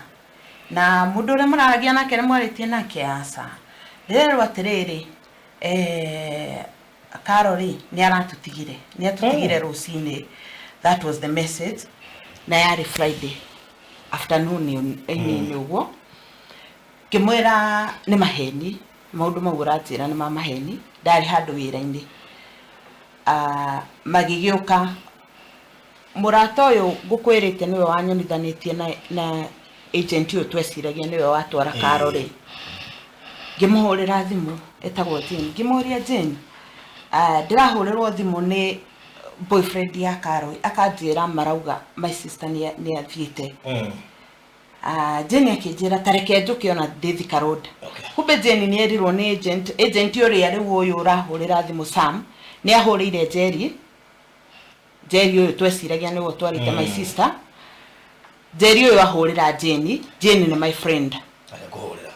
"Na mũndũ ũrĩa mũraragia nake nĩ mwarĩtie nake?" "Aca." "Ndĩrerwo atĩrĩrĩ, Karo rĩ, nĩ aratũtigire, nĩ atũtigire rũcinĩ." That was the message, na yarĩ Friday afternoon ĩnini ũguo. Ngĩmwĩra nĩ maheni, maũndũ mau ũranjĩra nĩ ma maheni, ndarĩ handũ wĩra-inĩ. Magĩgĩũka mũrata ũyũ ngũkwĩrĩte nĩwe wanyonithanĩtie na agent ũyũ tweciragia nĩwe watwara Karo rĩ, ngĩmũhũrĩra thimũ, etagwo Jane. Ngĩmũria, "Jane, ndĩrahũrĩrwo thimũ nĩ boyfriend ya Karo, akanjĩra marauga my sister nĩ athiĩte." Jane akĩnjĩra ta reke njũke, ona ndĩ Thika Road. Kumbe Jane nĩ erirwo nĩ agent ũrĩa rĩu ũyũ ũrahũrĩra thimũ Sam nĩ ahũrĩire Jerry. Jerry ũyũ tweciragia nĩwe ũtwarĩte my sister. Jerry ũyũ ahũrĩra Jane. Jane nĩ my friend. Agĩkũhũrĩra.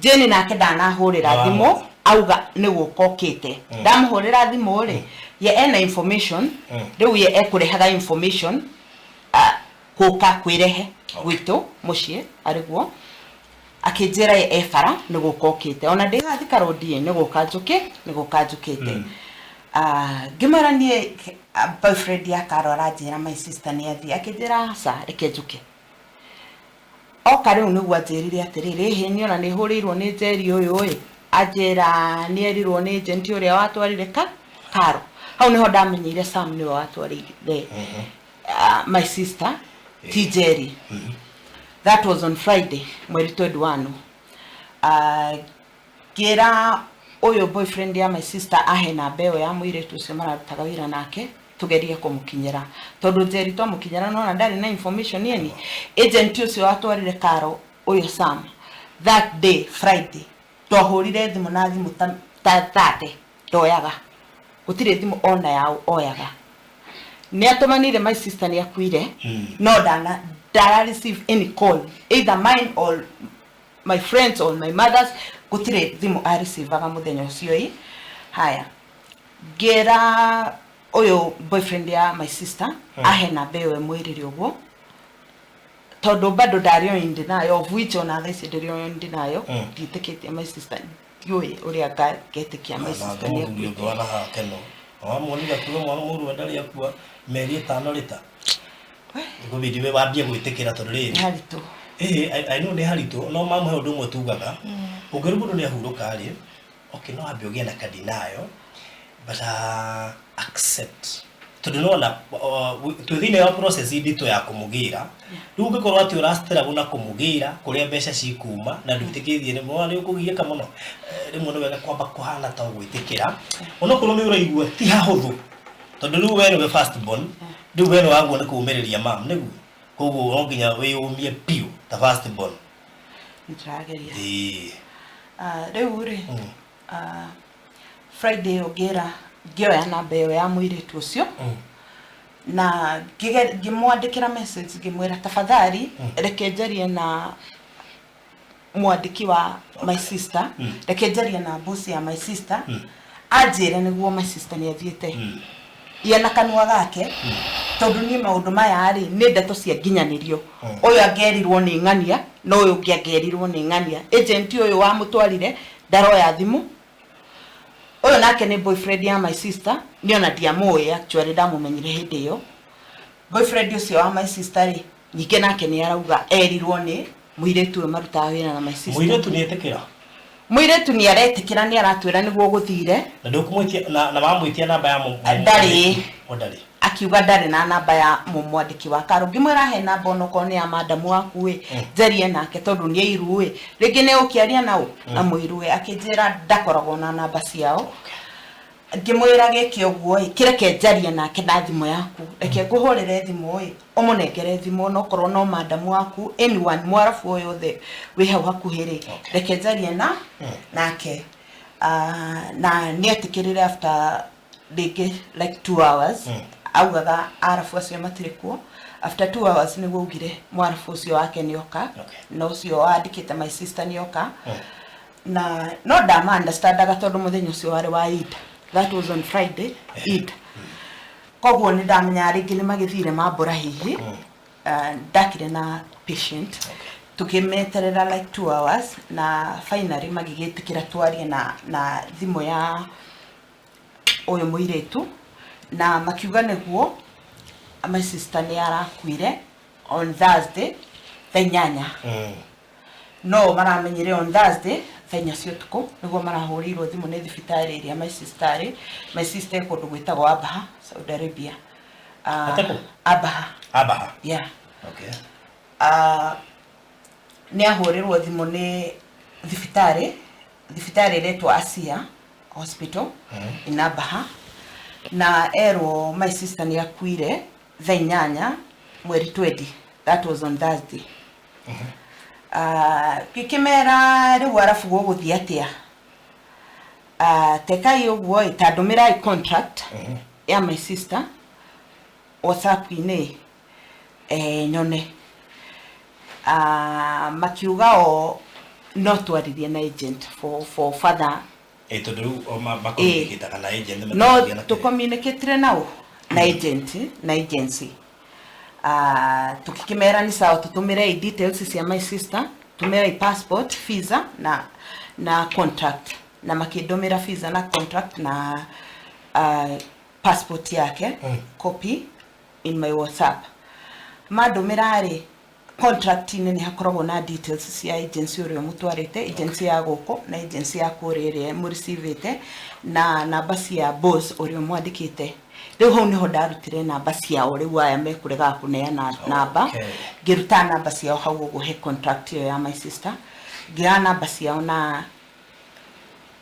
Jane nake ndanahũrĩra thimũ, auga nĩ gũka okĩte. Ndamũhũrĩra thimũ rĩ, ye ena information. Rĩu ye ekũrehaga information. Gũka kwĩrehe gwitũ mũciĩ arĩguo akĩnjĩra e bara nĩ gũka okĩte ona ndĩ haha Thika Road ĩ nĩ gũka njũkĩ nĩ gũka njũkĩte. Ngĩmwĩra niĩ boyfriend ya Karo aranjĩra my sister nĩ athiĩ, akĩnjĩra aca reke njũke. Oka rĩu nĩguo anjĩrire atĩrĩrĩ, ĩhĩ niĩ ona nĩ hũrĩirwo nĩ Njeri ũyũ ĩ, anjĩra nĩ erirwo nĩ agent ũrĩa watwarire ka Karo. Hau nĩho ndamenyeire Sam nĩwe watwarire my sister ti Njeri. That was on Friday mweri 21. Ngĩra ũyũ boyfriend ya my sister ahe namba ĩyo ya mũirĩtu ũcio mararutaga wĩra nake tugerie kũmũkinyĩra tondũ Njeri twamũkinyĩra nona ndarĩ na information yeni. Agent ũcio watwarire Karo ũyũ Sam that day Friday twahũrire thimũ na thimũ ta 30 ndoyaga, gũtirĩ thimũ ona yao oyaga. Nĩ atũmanire my sister nĩ akuire no ndana ndara receive any call either mine or my friends or my mothers, gũtirĩ thimũ a receivaga mũthenya ũcio ĩ. Haya, ngĩra ũyũ boyfriend ya my sister ahe namba ĩyo ĩmwĩrĩre ũguo tondũ bado ndarĩ o in denial, of which ona thaa ici ndĩrĩ o in denial. Ndiĩtĩkĩtie my sister, ndiũĩ ũrĩa ngetĩkia my sister nĩ Mũthuri ũngĩ akuĩte. Wana haha keno wamuonire akiuga mwana mũrũ ndarĩ akua mĩeri 5 rĩta ngũbidi we wambie gwĩtĩkĩra tondũ Nĩ rĩrĩ haritũ. Ĩĩ, I know nĩ haritũ no mamwe ũndũ ũmwe tugaga ũngĩrĩ mũndũ nĩ ahurũka rĩ, okay, no wambe ũgĩe na kadinayo but accept tondũ nĩwona twĩ thĩinĩ wa process nditũ ya kũmũgĩra rĩu ũngĩkorwo atĩ ũrastruggle na kũmũgĩra kũrĩa mbeca cikuma na ndwĩtĩkĩtie nĩ mwana nĩ ũkũgiĩka mũno. Rĩmwe nĩ wega kwamba kũhana ta ũgwĩtĩkĩra onokorwo nĩ ũraigua ti hahũthũ tondũ rĩu we nĩwe first born, rĩu we nĩ waguo nĩ kũũmĩrĩria mam nĩguo koguo no nginya wĩyũmie biũ ta first born. Nĩndĩrageria. Ĩĩ. Rĩu rĩ Friday ĩyo ngĩra ngĩoya namba ĩyo ya mũirĩtu ũcio na ngĩmwandĩkĩra message ngĩmwĩra tafadhali reke njarie na mwandĩki wa my sister, reke njarie na boss ya my sister anjĩre nĩguo my sister nĩ athiĩte ye na kanua gake tondũ niĩ maũndũ maya rĩ nĩ ndeto cia nginyanĩrio ũyũ angerirwo nĩ ng'ania na ũyũ ũngĩ angerirwo nĩ ng'ania. Agent ũyũ wamũtwarire ndaroya thimũ, ũyũ nake nĩ boyfriend ya my sister, niĩ ona ndiamũĩ actually ndamũmenyire hĩndĩ ĩyo. Boyfriend ũcio wa my sister rĩ ningĩ nake nĩ arauga erirwo nĩ mũirĩtu ũyũ marutaga wĩra na my sister. Mũirĩtu nĩ etĩkĩra? Mũirĩtu nĩ aretĩkĩra, nĩ aratwĩra nĩguo gũthire. Na ndũkũmwĩtia na wamwĩtia namba ya Ndarĩ. O ndarĩ. Akiuga ndarĩ na namba ya mũmwandĩki wa Karo. Ngĩmwĩra he namba onokorwo nĩ ya madamu waku ĩ njarie nake tondũ nĩ airu ĩ rĩngĩ nĩ ũkĩaria nao na mũiru ĩ, akĩnjĩra ndakoragwo na namba ciao. Ngĩmwĩra gĩke ũguo ĩ kĩreke njarie nake na thimũ yaku, reke ngũhũrĩre thimũ ĩ ũmũnengere thimũ onokorwo no madamu waku anyone mwarabu o yothe wĩ hau hakuhĩ rĩ reke njarie na nake. Na nĩetĩkĩrire after rĩngĩ like 2 hours augaga arabu acio matirĩ kuo. After 2 hours nĩguo augire mwarabu ũcio wake nĩoka na ũcio wandĩkĩte my sister nĩoka na no ndama understandaga tondũ mũthenya ũcio warĩ wa Eid, that was on Friday Eid, koguo nĩ ndamenyaga rĩngĩ nĩ magĩthire mambũra hihi. Ndakire na patient tukimeterera like 2 hours na finally magĩgĩtĩkĩra twarie na thimũ ya ũyũ mũirĩtu na makiuga nĩguo my sister nĩ arakuire on Thursday thaa 8. No maramenyire on Thursday thaa 4 cia ũtukũ nĩguo marahũrĩirwo thimũ nĩ thibitarĩ ĩrĩa my sister arĩ. My sister e kũndũ gwĩtagwo Abaha, Saudi Arabia. Ate kũ? Abaha. Abaha. Yeah. Okay. Nĩ ahũrĩrwo thimũ nĩ thibitarĩ, thibitarĩ ĩretwo Asia Hospital in Abaha, na erwo my sister nĩ akuire thaa 8 mweri 20, that was on Thursday. Ngĩkĩmera rĩu arabu gũgũthiĩ atĩa, tekai ũguo ĩ ta ndũmĩrai contract ya my sister WhatsApp-inĩ nyone. Makiuga o no twaririe na agent for further. Ĩ tondũ rĩu o makomunicataga na agent no matingĩgĩa na kĩrĩa. Tũcommunicatire nao na agent na agency. Tukikimera ni sawa tutumire i details cia my sister, tumire i passport, visa na contract, na makindumira visa na contract na passport yake copy in my WhatsApp. Mandumira ri contract inĩ nĩ hakoragwo na details cia agency ũrĩa ũmũtwarĩte, agency ya gũkũ na agency ya kũrĩa ĩrĩa mũreceivĩte, na namba cia boss ũrĩa ũmwandĩkĩte. Rĩu hau nĩho ndarutire namba ciao, rĩu aya mekũregaga kũneana namba. Ngĩruta namba ciao hau ũguo he contract ĩyo ya my sister, ngĩoya namba ciao na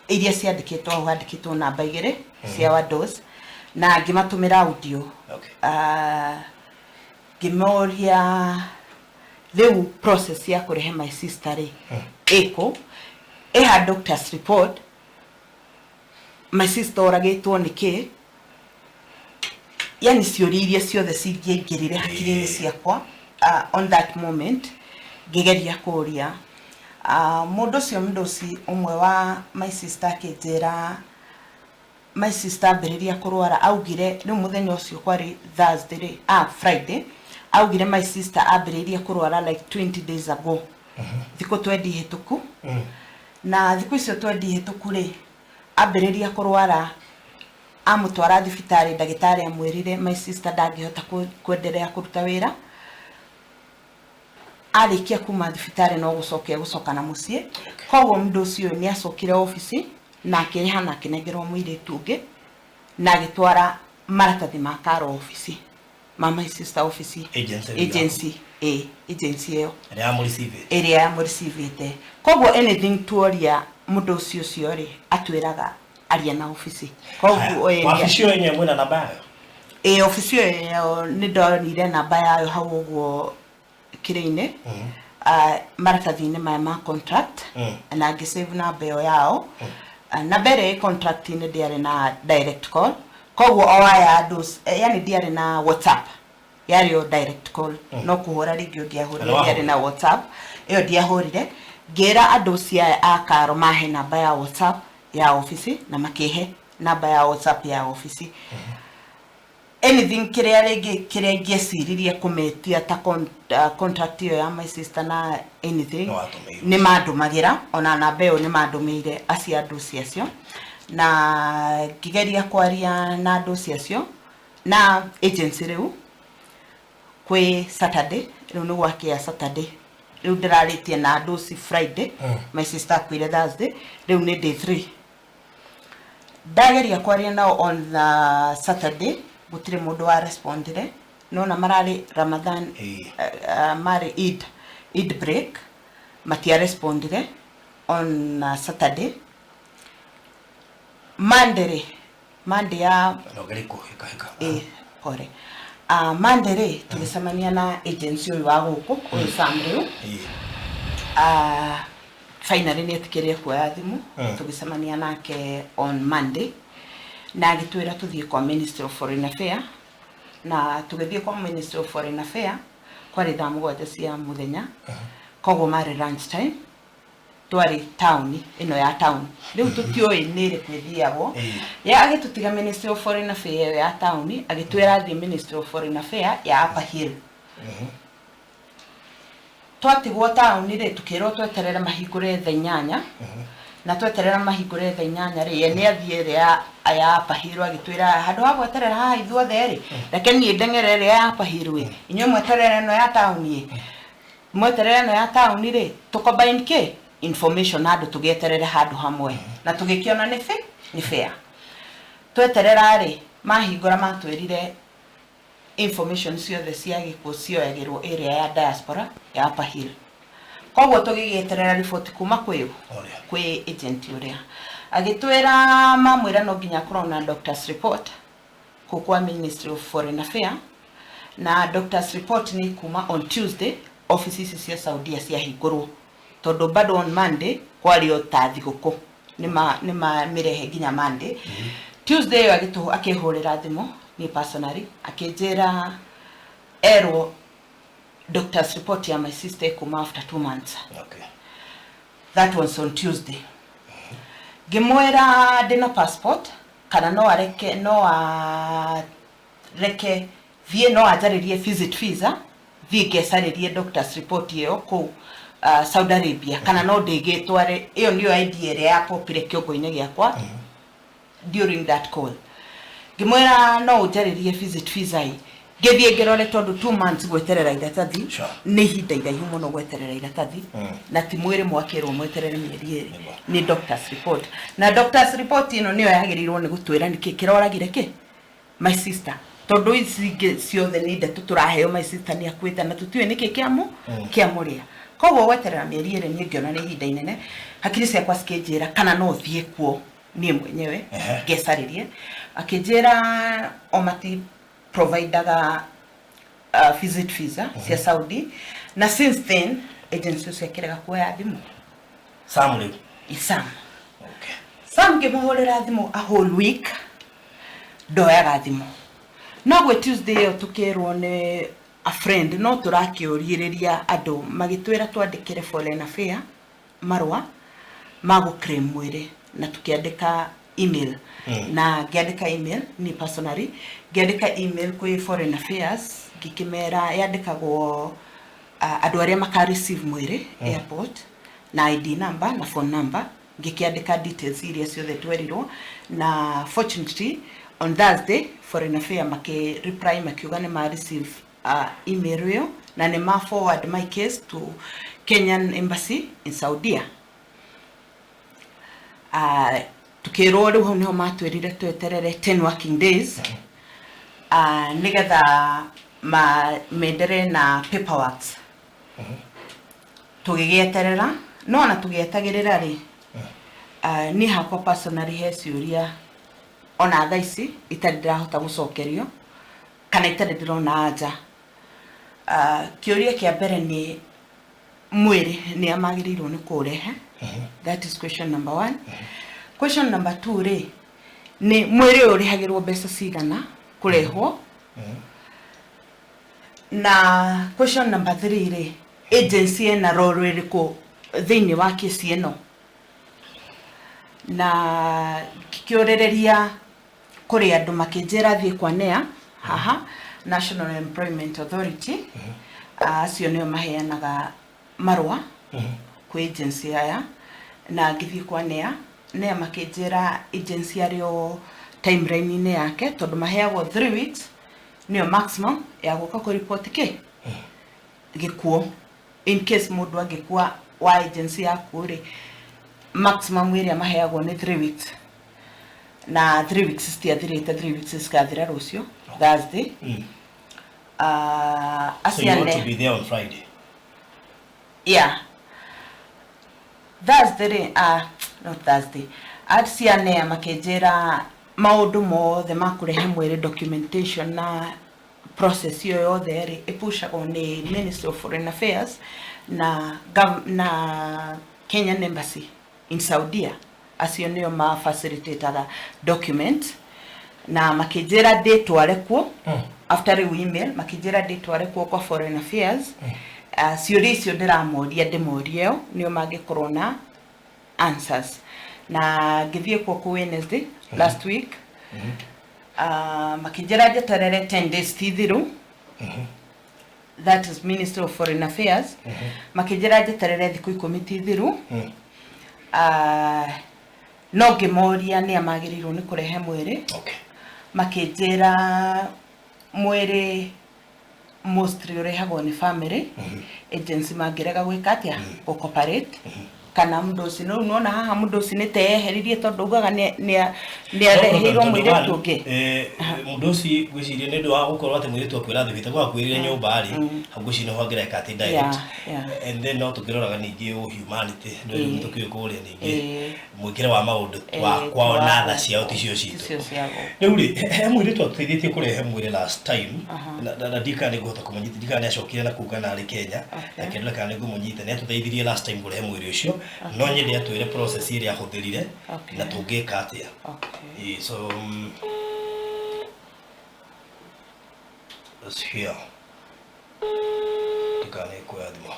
iria ciandĩkĩtwo hau, handĩkĩtwo namba igĩrĩ cia Wados, na ngĩmatũmĩra audio. Ngĩmoria rĩu process ya kũrehe my sister rĩ ĩkũ, ĩha doctor's report, my sister oragĩtwo nĩkĩ, yani ciũria iria ciothe cingĩaingĩrire hakiri-inĩ ciakwa on that moment ngĩgeria kũria. Mũndũ ũcio mũndũci ũmwe wa my sister akĩnjĩra my sister ambĩrĩria kũrwara, augire rĩu mũthenya ũcio kwarĩ Thursday rĩ, Friday, augire my sister ambĩrĩirie kũrwara like 20 days ago, thikũ 20 hĩtũku. Na thikũ icio 20 hĩtũku rĩ, ambĩrĩria kũrwara, amũtwara thibitarĩ, ndagĩtarĩ amwĩrire my sister ndangĩhota kwenderea kũruta wĩra. Arĩkia kuma thibitarĩ no gũcoka egũcoka na mũciĩ. Koguo mũndũ ũcio nĩ acokire obici na akĩrĩha na akĩnengerwo mũirĩtu ũngĩ na agĩtwara maratathi ma karo obici ma my sister obici. Agency. Agency, ĩ agency ĩyo. Ĩrĩa yamũreceive. Ĩrĩa yamũreceivĩte. Koguo anything tuoria mũndũ ũcio ũcio rĩ, atwĩraga aria na obici. Koguo Wabici ĩyo yenyewe mwĩna namba yayo? Ĩ, obici ĩyo nĩ ndonire namba yayo hau ũguo kĩrĩ-inĩ, maratathi-inĩ maya ma contract, na ngĩsave namba ĩyo yao. Namba ĩrĩa ĩ contract-inĩ ndĩarĩ na direct call, koguo o aya andũ yani ndiarĩ na WhatsApp, yarĩ o direct call, no kũhũra rĩngĩ ũngĩahũrire. Na wahũrire? Ndiarĩ na WhatsApp ĩyo, ndiahũrire. Ngĩra andũ cia a karo mahe namba ya WhatsApp ya obici, na makĩhe namba ya WhatsApp ya obici. Anything kĩrĩa rĩngĩ kĩrĩa ingĩeciririe kũmetia ta contract ĩyo ya my sister na anything, No watũmĩirwo. Nĩ mandũmagĩra, ona namba ĩyo nĩ mandũmĩire acio andũ acio, na ngĩgeria kwaria na andũ acio na agency. Rĩu kwĩ Saturday, rĩu nĩ gwakĩa Saturday, rĩu ndĩrarĩtie na andũ ci Friday. My sister akuire Thursday, rĩu nĩ day 3. Ndageria kwaria nao on the Saturday, gũtirĩ mũndũ wa respondire. Nona mararĩ Ramadan, marĩ Eid break, matia respondire on Saturday. Monday rĩ, Monday ya Na ũgerie kũhĩkahĩka. Ĩ, pore. Monday rĩ, tũgĩcemania na agency ũyũ wa gũkũ, ũyũ Sam rĩu. Finally nĩ etĩkĩrire kuoya thimũ. Tũgĩcemania nake on Monday na agĩtwĩra tũthiĩ kwa Ministry of Foreign Affairs, na tũgĩthiĩ kwa Ministry of Foreign Affairs kwarĩ thaa 7 cia mũthenya, koguo marĩ lunch time. Twarĩ taũni ĩno ya town, rĩu tũtiũĩ nĩ ĩrĩkũ ĩthiagwo. Ye agĩtũtiga Ministry of Foreign Affairs ĩyo ya taũni, agĩtwĩra thiĩ Ministry of Foreign Affairs ya Upper Hill. Twatigwo taũni rĩ, tũkĩrwo tweterere mahingũre thaa 8, na tweterera mahingũre thaa 8 rĩ, ye nĩ athiĩ ĩrĩa ya Upper Hill. Agĩtwĩra handũ ha gweterera haha ithuothe rĩ, reke niĩ ndeng'ere ĩrĩa ya Upper Hill ĩ, inyuĩ mweterere ĩno ya taũni ĩ, mweterere ĩno ya taũni rĩ, tũcombine kĩ information handũ tũgĩeterere handũ hamwe, na tũgĩkĩona nĩ fair. Tweterera rĩ, mahingũra matwĩrire information ciothe cia gĩkuũ cioyagĩrwo area ya diaspora ya Upper Hill. Koguo tũgĩgĩeterera riboti kuma kwĩ Ũrĩa. Kwĩ agent ũrĩa agĩtwĩra mamwĩra no nginya akorwo na doctor's report kũ kwa Ministry of Foreign Affairs, na doctor's report nĩ kuma on Tuesday office ici cia Saudia ciahingũrwo, tondũ bado on Monday kwarĩ o ta thigũkũ, nĩ mĩrehe nginya Monday. Tuesday ĩyo akĩhũrĩra thimũ niĩ personally, akĩnjĩra erwo doctor's report ya my sister ĩkuma after 2 months. That was on Tuesday. Ngĩmwĩra ndĩna passport, kana no areke, no areke. Thiĩ no anjarĩrie visit visa, thiĩ ngecarĩrie doctor's report ĩyo kũu Saudi Arabia, kana no ndĩgĩtware. Ĩyo nĩyo idea ĩrĩa yapopire kĩongo-inĩ gĩakwa during that call. Ngĩmwĩra no ũnjarĩrie visit visa ĩ, ngĩthiĩ ngĩrore, tondũ 2 months gweterera iratathi nĩ ihinda iraihu mũno gweterera iratathi, na ti mwĩrĩ mwakĩrwo mweterere mĩeri 2. Nĩ doctor's report, na doctor's report ĩno nĩyo yagĩrĩirwo nĩ gũtwĩra nĩkĩ kĩroragire kĩ my sister, tondũ ici ingĩ ciothe nĩ ndeto tũraheo. My sister nĩ akuĩte na tũtiũĩ nĩkĩ kĩamũ kĩamũrĩa. Koguo gweterera mĩeri 2 niĩ ngĩona nĩ ihinda inene. Hakiri ciakwa cikĩnjĩra kana no thiĩ kuo niĩ mwenyewe ngecarĩrie. Akĩnjĩra o mati providaga visit visa cia Saudi, na since then agency ũcio akĩrega kuoya thimũ. Sam rĩu? Sam. Sam ngĩmũhũrĩra thimũ a whole week, ndoyaga thimũ. No gwĩ Tuesday ĩyo tũkĩrwo nĩ a friend, no tũrakĩũrĩrĩria andũ magĩtwĩra twandĩkĩre foreign affair marũa ma gũ claim mwĩrĩ, na tũkĩandĩka email. Na ngĩandĩka email ni personally, ngĩandĩka email kwĩ foreign affairs, ngĩkĩmera yandĩkagwo andũ arĩa maka receive mwĩrĩ airport na ID number na phone number. Ngĩkĩandĩka details iria ciothe twerirwo, na fortunately on Thursday foreign affair makĩ reply makiuga nĩ ma receive email ĩyo na nĩ ma forward my case to Kenyan Embassy in Saudia. Tukĩrwo rĩu hau nĩho matwĩrire tweterere 10 working days nĩgetha ma mendere na paperworks. Tũgĩgĩeterera, no ona tũgĩetagĩrĩra rĩ, niĩ hakwa personally he ciũria ona thaa ici itarĩ ndĩrahota gũcokerio kana itarĩ ndĩrona anja. Kĩũria kĩa mbere nĩ mwĩrĩ nĩ amagĩrĩirwo nĩ kũũrehe? That is question number one. Question number two rĩ, nĩ mwĩrĩ ũyũ ũrĩhagĩrwo mbeca cigana kũrehwo? Na question number three rĩ, agency ĩna role ĩrĩkũ thĩinĩ wa kesi ĩno? Na ngĩkĩũrĩrĩria kũrĩ andũ makĩnjĩra thiĩ kwa NEA haha, National Employment Authority. Acio nĩo maheanaga marũa kwĩ agency aya. Na ngĩthiĩ kwa NEA, NEA makĩnjĩra agency arĩo timeline-inĩ yake, tondũ maheagwo 3 weeks nĩyo maximum ya gũka kũripoti kĩ gĩkuo. In case mũndũ angĩkua wa agency yaku rĩ, maximum ĩrĩa maheagwo nĩ 3 weeks, na 3 weeks citiathirĩte. 3 weeks cikathira rũciũ Thursday. So you want to Aciane be there on Friday? Yeah, Thursday rĩ, not Thursday, acianea makĩnjĩra maũndũ mothe ma kũrehe mwĩrĩ, documentation na process ĩyo yothe rĩ, ĩpushagwo nĩ Ministry of Foreign Affairs na Kenyan Embassy in Saudia. Acio nĩo ma facilitate document, na makĩnjĩra ndĩtware kuo. After rĩu email, makĩnjĩra ndĩtware kuo kwa foreign affairs. Ciũria icio ndĩramoria ndĩmorie o nĩo mangĩkorwo na answers. Na ngĩthiĩ kuo ku Wednesday last week, makĩnjĩra njeterere 10 days ti thiru. That is Ministry of Foreign Affairs. Makĩnjĩra njeterere thikũ 10 ti thiru. No ngĩmoria nĩa magĩrĩirwo nĩ kũrehe mwĩrĩ. Makĩnjĩra mwĩrĩ mostly ũrehagwo nĩ family, agency mangĩrega gwĩka atĩa, gũ-cooperate, kana mũndũ ũcio rĩu nĩwona haha mũndũ ũcio nĩ teyeheririe, tondũ ugaga nĩ areheirwo mũirĩtu ũngĩ. Mũndũ ũcio ngwĩciria nĩ ũndũ wa gũkorwo atĩ mũirĩtu akwĩra thibita gwakuĩrĩire nyũmba rĩ, hau ngwĩciria nĩho angĩreka atĩ direct. And then no tũkĩroraga ningĩ humanity nĩ tũkĩũĩ kũrĩa ningĩ mwĩkĩre wa maũndũ wa kwao na tha ciao ticio citũ. Ticio cia gũkũ. Rĩu rĩ, he mũirĩtu atũteithĩtie kũrehe mwĩrĩ last time, na ndikana nĩ ngũhota kũmũnyita, ndikana nĩ acokire na kuu kana arĩ Kenya. Reke ndore kana nĩ ngũmũnyita. Nĩ atũteithirie last time kũrehe mwĩrĩ ũcio, no nyende atwĩre process ĩrĩa ahũthĩrire na tũngĩka atĩa. So let's hear. Ndikana nĩ kuoya thimũ.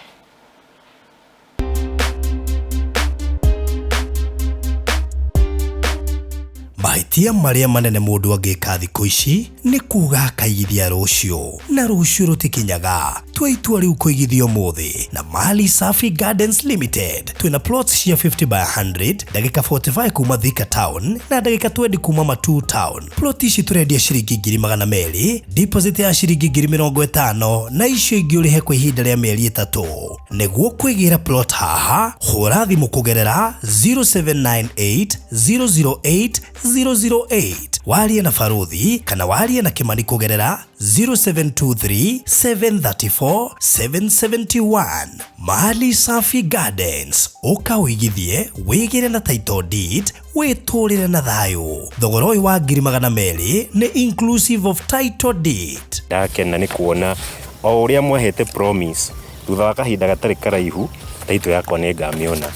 Mahĩtia marĩa manene mũndũ angĩka thikũ ici nĩ kuga akaigithia rũciũ na rũciũ rũtikinyaga. Tua itua rĩu kũigithia ũmũthĩ na Mali Safi Gardens Limited. Twĩna plots cia 50 by 100, ndagĩka 45 kuma Thika Town na ndagĩka 20 kuma Matuu Town. Plot ici tũrendia ciringi 200,000, deposit ya ciringi 50,000 na icio ingĩ ũrĩhe kwa ihinda rĩa mĩeri 3. Nĩguo kwĩgĩra plot haha, hũra thimũ kũgerera 0798 008 008. Warie na Baruthi kana warie na Kimani kũgerera 0723 734 771. Mali Safi Gardens, ũka ũigithie, wĩgĩre na title deed, wĩtũrĩre na thayũ. Thogora ũyũ wa 200,000 nĩ inclusive of title deed. Ndakena nĩ kuona o ũrĩa mwahete promise thutha wa kahinda gatarĩ karaihu title yakwa nĩ ngamĩona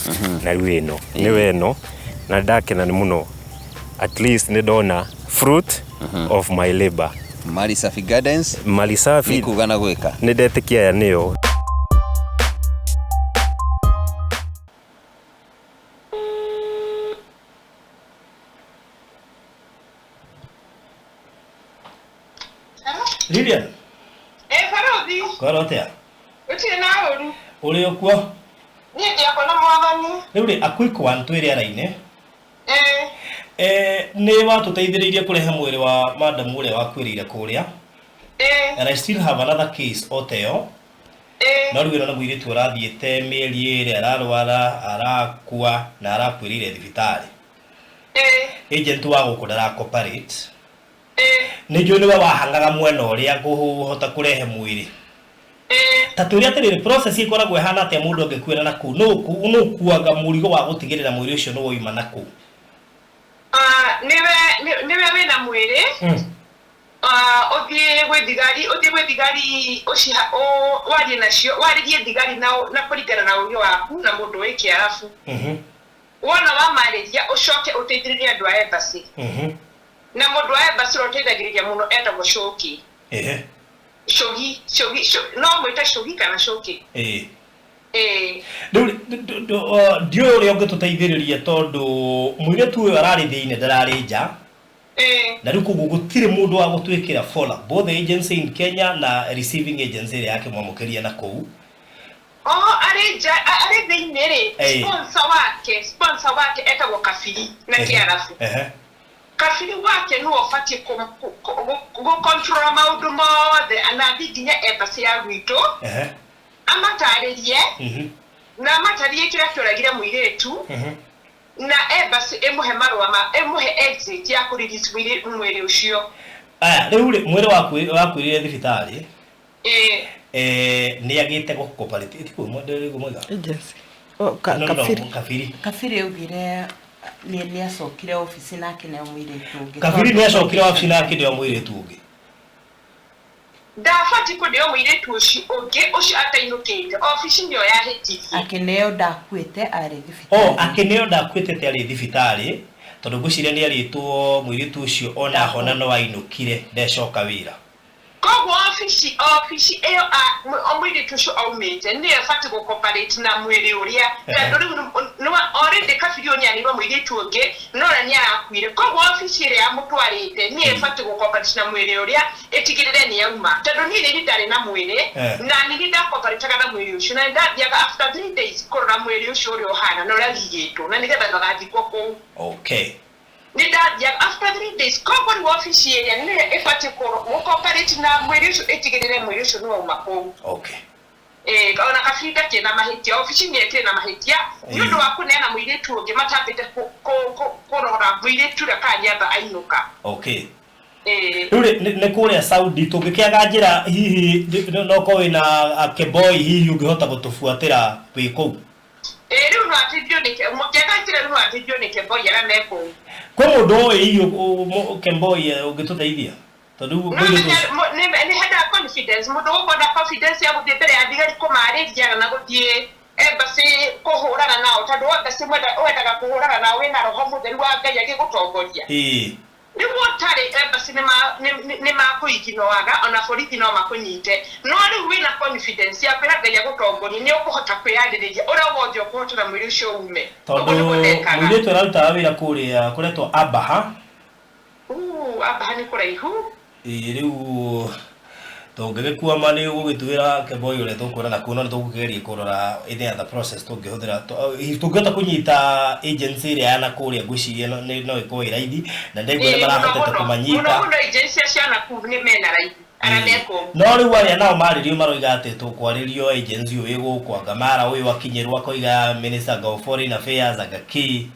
na rĩu ĩno nĩwe ĩno na ndakena nĩ mũno, at least nĩ ndona fruit of my labor. Mali Safi Gardens. Mali Safi. Nĩ kuga na gwĩka. Nĩ ndetĩkia aya nĩyo. Lilian. Baruthi. Kwara atia? Gũtirĩ na ũru. Ũrĩ o kuo? Niĩ ndĩakwa na mwathani. Rĩu rĩ, a quick one twĩre ara-inĩ. Nĩ watũteithĩrĩirie kũrehe mwĩrĩ wa madam ũrĩa wakuĩrĩire kũrĩa. And I still have another case o ta ĩyo. No rĩu ĩno nĩ mũirĩtu ũrathiĩte mĩeri ĩrĩ ararwara, arakua na arakuĩrĩire thibitarĩ. Agent wa gũkũ ndara cooperate. Nĩ njũĩ nĩwe wahangaga mwena ũrĩa kũhota kũrehe mwĩrĩ. Ta twĩre atĩrĩrĩ, process ĩkoragwo ĩhana atĩa mũndũ angĩkuĩra na kũu? Nũ ũkuaga mũrigo wa gũtigĩrĩra mwĩrĩ ũcio nĩ woima na kũu? Nĩwe wĩna mwĩrĩ. Ũthiĩ gwĩ thigari, warie nacio, warĩrie thigari na kũringana na ũgĩ waku na mũndũ wĩ kĩarabu. Wona wamarĩria ũcoke ũteithĩrĩrie andũ a embassy. Na mũndũ wa embassy ũrĩa ũteithagĩrĩria mũno etagwo Coki. Cogi, no mwĩte Cogi kana Coki. Rĩu ndiũĩ ũrĩa ũngĩtũteithĩrĩria tondũ mũirĩtu ũyũ ararĩ thĩinĩ ndararĩ nja. Na rĩu koguo gũtirĩ mũndũ wa gũtwĩkĩra follow up, both the agency in Kenya na receiving agency ĩrĩa yakĩmwamũkĩria na kũu. Oho arĩ nja, arĩ thĩinĩ rĩ, sponsor wake etagwo Kabiri na kĩarabu. Kabiri wake nĩwe ũbatiĩ gũ-control maũndũ mothe na athiĩ nginya embassy ya gwitũ. Amatarĩrie na amatarĩrie kĩrĩa kĩoragire mũirĩtu. Na embassy ĩmũhe marũa ma ĩmũhe exit ya kũ-release mwĩrĩ ũcio. Aya, rĩu rĩ, mwĩrĩ wakuĩrĩire thibitarĩ. Nĩ agĩte gũ-cooperate. Ĩtikuo mwega? Agency. Kabiri. Kabiri. Kabiri augire nĩ acokire obici na akĩneo mũirĩtu ũngĩ. Kabiri nĩ acokire obici na akĩneo mũirĩtu ũngĩ. Ndabatiĩ kũneo mũirĩtu ũcio ũngĩ ũcio atainũkĩte. Obici nĩyo yahĩtirie. Akĩneo ndakuĩte arĩ thibitarĩ. Akĩneo ndakuĩte arĩ thibitarĩ tondũ ngwĩciria nĩ arĩtwo mũirĩtu ũcio ona hona no ainũkire ndecoka wĩra. Koguo obici ĩyo mũirĩtu ũcio aumĩte nĩyo ĩbatiĩ gũ-cooperate na mwĩrĩ ũrĩa tondũ rĩu already Kabiri ũyũ nĩarĩirwo mũirĩtu ũngĩ no ũrĩa nĩarakuire. Koguo obici ĩrĩa yamũtwarĩte nĩyo ĩbatiĩ gũ-cooperate na mwĩrĩ ũrĩa ĩtigĩrĩre nĩyauma tondũ niĩ nĩ ndarĩ na mwĩrĩ na nĩ ndakooperataga na mwĩrĩ ũcio na nĩndathiaga after 3 days kũrora mwĩrĩ ũcio ũrĩa ũhana na ũrĩa wigĩtwo na nĩgetha ndagathikwo kũu. Okay. Nĩndathiaga after 3 days. Koguo rĩu obici ĩrĩa nĩyo ĩbatiĩ gũ-cooperate na mwĩrĩ ũcio ĩtigĩrĩre mwĩrĩ ũcio nĩwauma kũu. Okay. Ona Kabiri ndakĩrĩ na mahĩtia, obici nĩyo ĩkĩrĩ na mahĩtia nĩ ũndũ wa kũneana mũirĩtu ũngĩ matambĩte kũrora mũirĩtu ũrĩa kana nĩamba ainũka. Okay. Rĩu rĩ, nĩ kũrĩa Saudi tũngĩkĩaga njĩra hihi no korwo wĩna Kemboi hihi ũngĩhota gũtũbuatĩra wĩ kũu. Rĩu no ateithio nĩ mũngĩaga njĩra rĩu no ateithio nĩ Kemboi arĩa me kũu. Kwĩ mũndũ ũĩ hihi Kemboi ũngĩtũteithia? Tondũ nĩ hendaga confidence, mũndũ ũgũkorwo na confidence ya gũthiĩ mbere ya thigari kũmarĩria na gũthiĩ embassy kũhũrana nao tondũ embassy wendaga kũhũrana nao wĩna roho mũtheru wa Ngai agĩgũtongoria. Rĩu ũtarĩ embassy nĩ makũiginoaga ona borithi no makũnyite no rĩu wĩna confidence ya kwĩra Ngai agũtongorie nĩ ũkũhota kwĩyarĩrĩria ũrĩa wothe ũkũhotera mwĩrĩ ũcio ume. Tondũ mũirĩtu ararutaga wĩra kũrĩa kũretwo Abaha. Kũu Abaha nĩ kũraihu. Ĩĩ rĩu tũngĩgĩkuama nĩ ũgũgĩtwĩra Kemboi ũrĩa tũkuona na kuo no nĩ tũkũgeria kũrora any other process tũngĩhũthĩra tũngĩhota kũnyita agency ĩrĩa ya nakũrĩa ngwĩciria no ĩkorwo ĩ raithi na ndaigua nĩ marahotete kũmanyita. Mũno mũno agency acio a nakũu nĩ mena raithi arĩa me kũu. No rĩu arĩa nao marĩrio maroiga atĩ tũkwarĩrio agency ũyũ wĩ gũkũ anga mara ũyũ akinyĩrwo akoiga minister anga of foreign affairs anga kĩ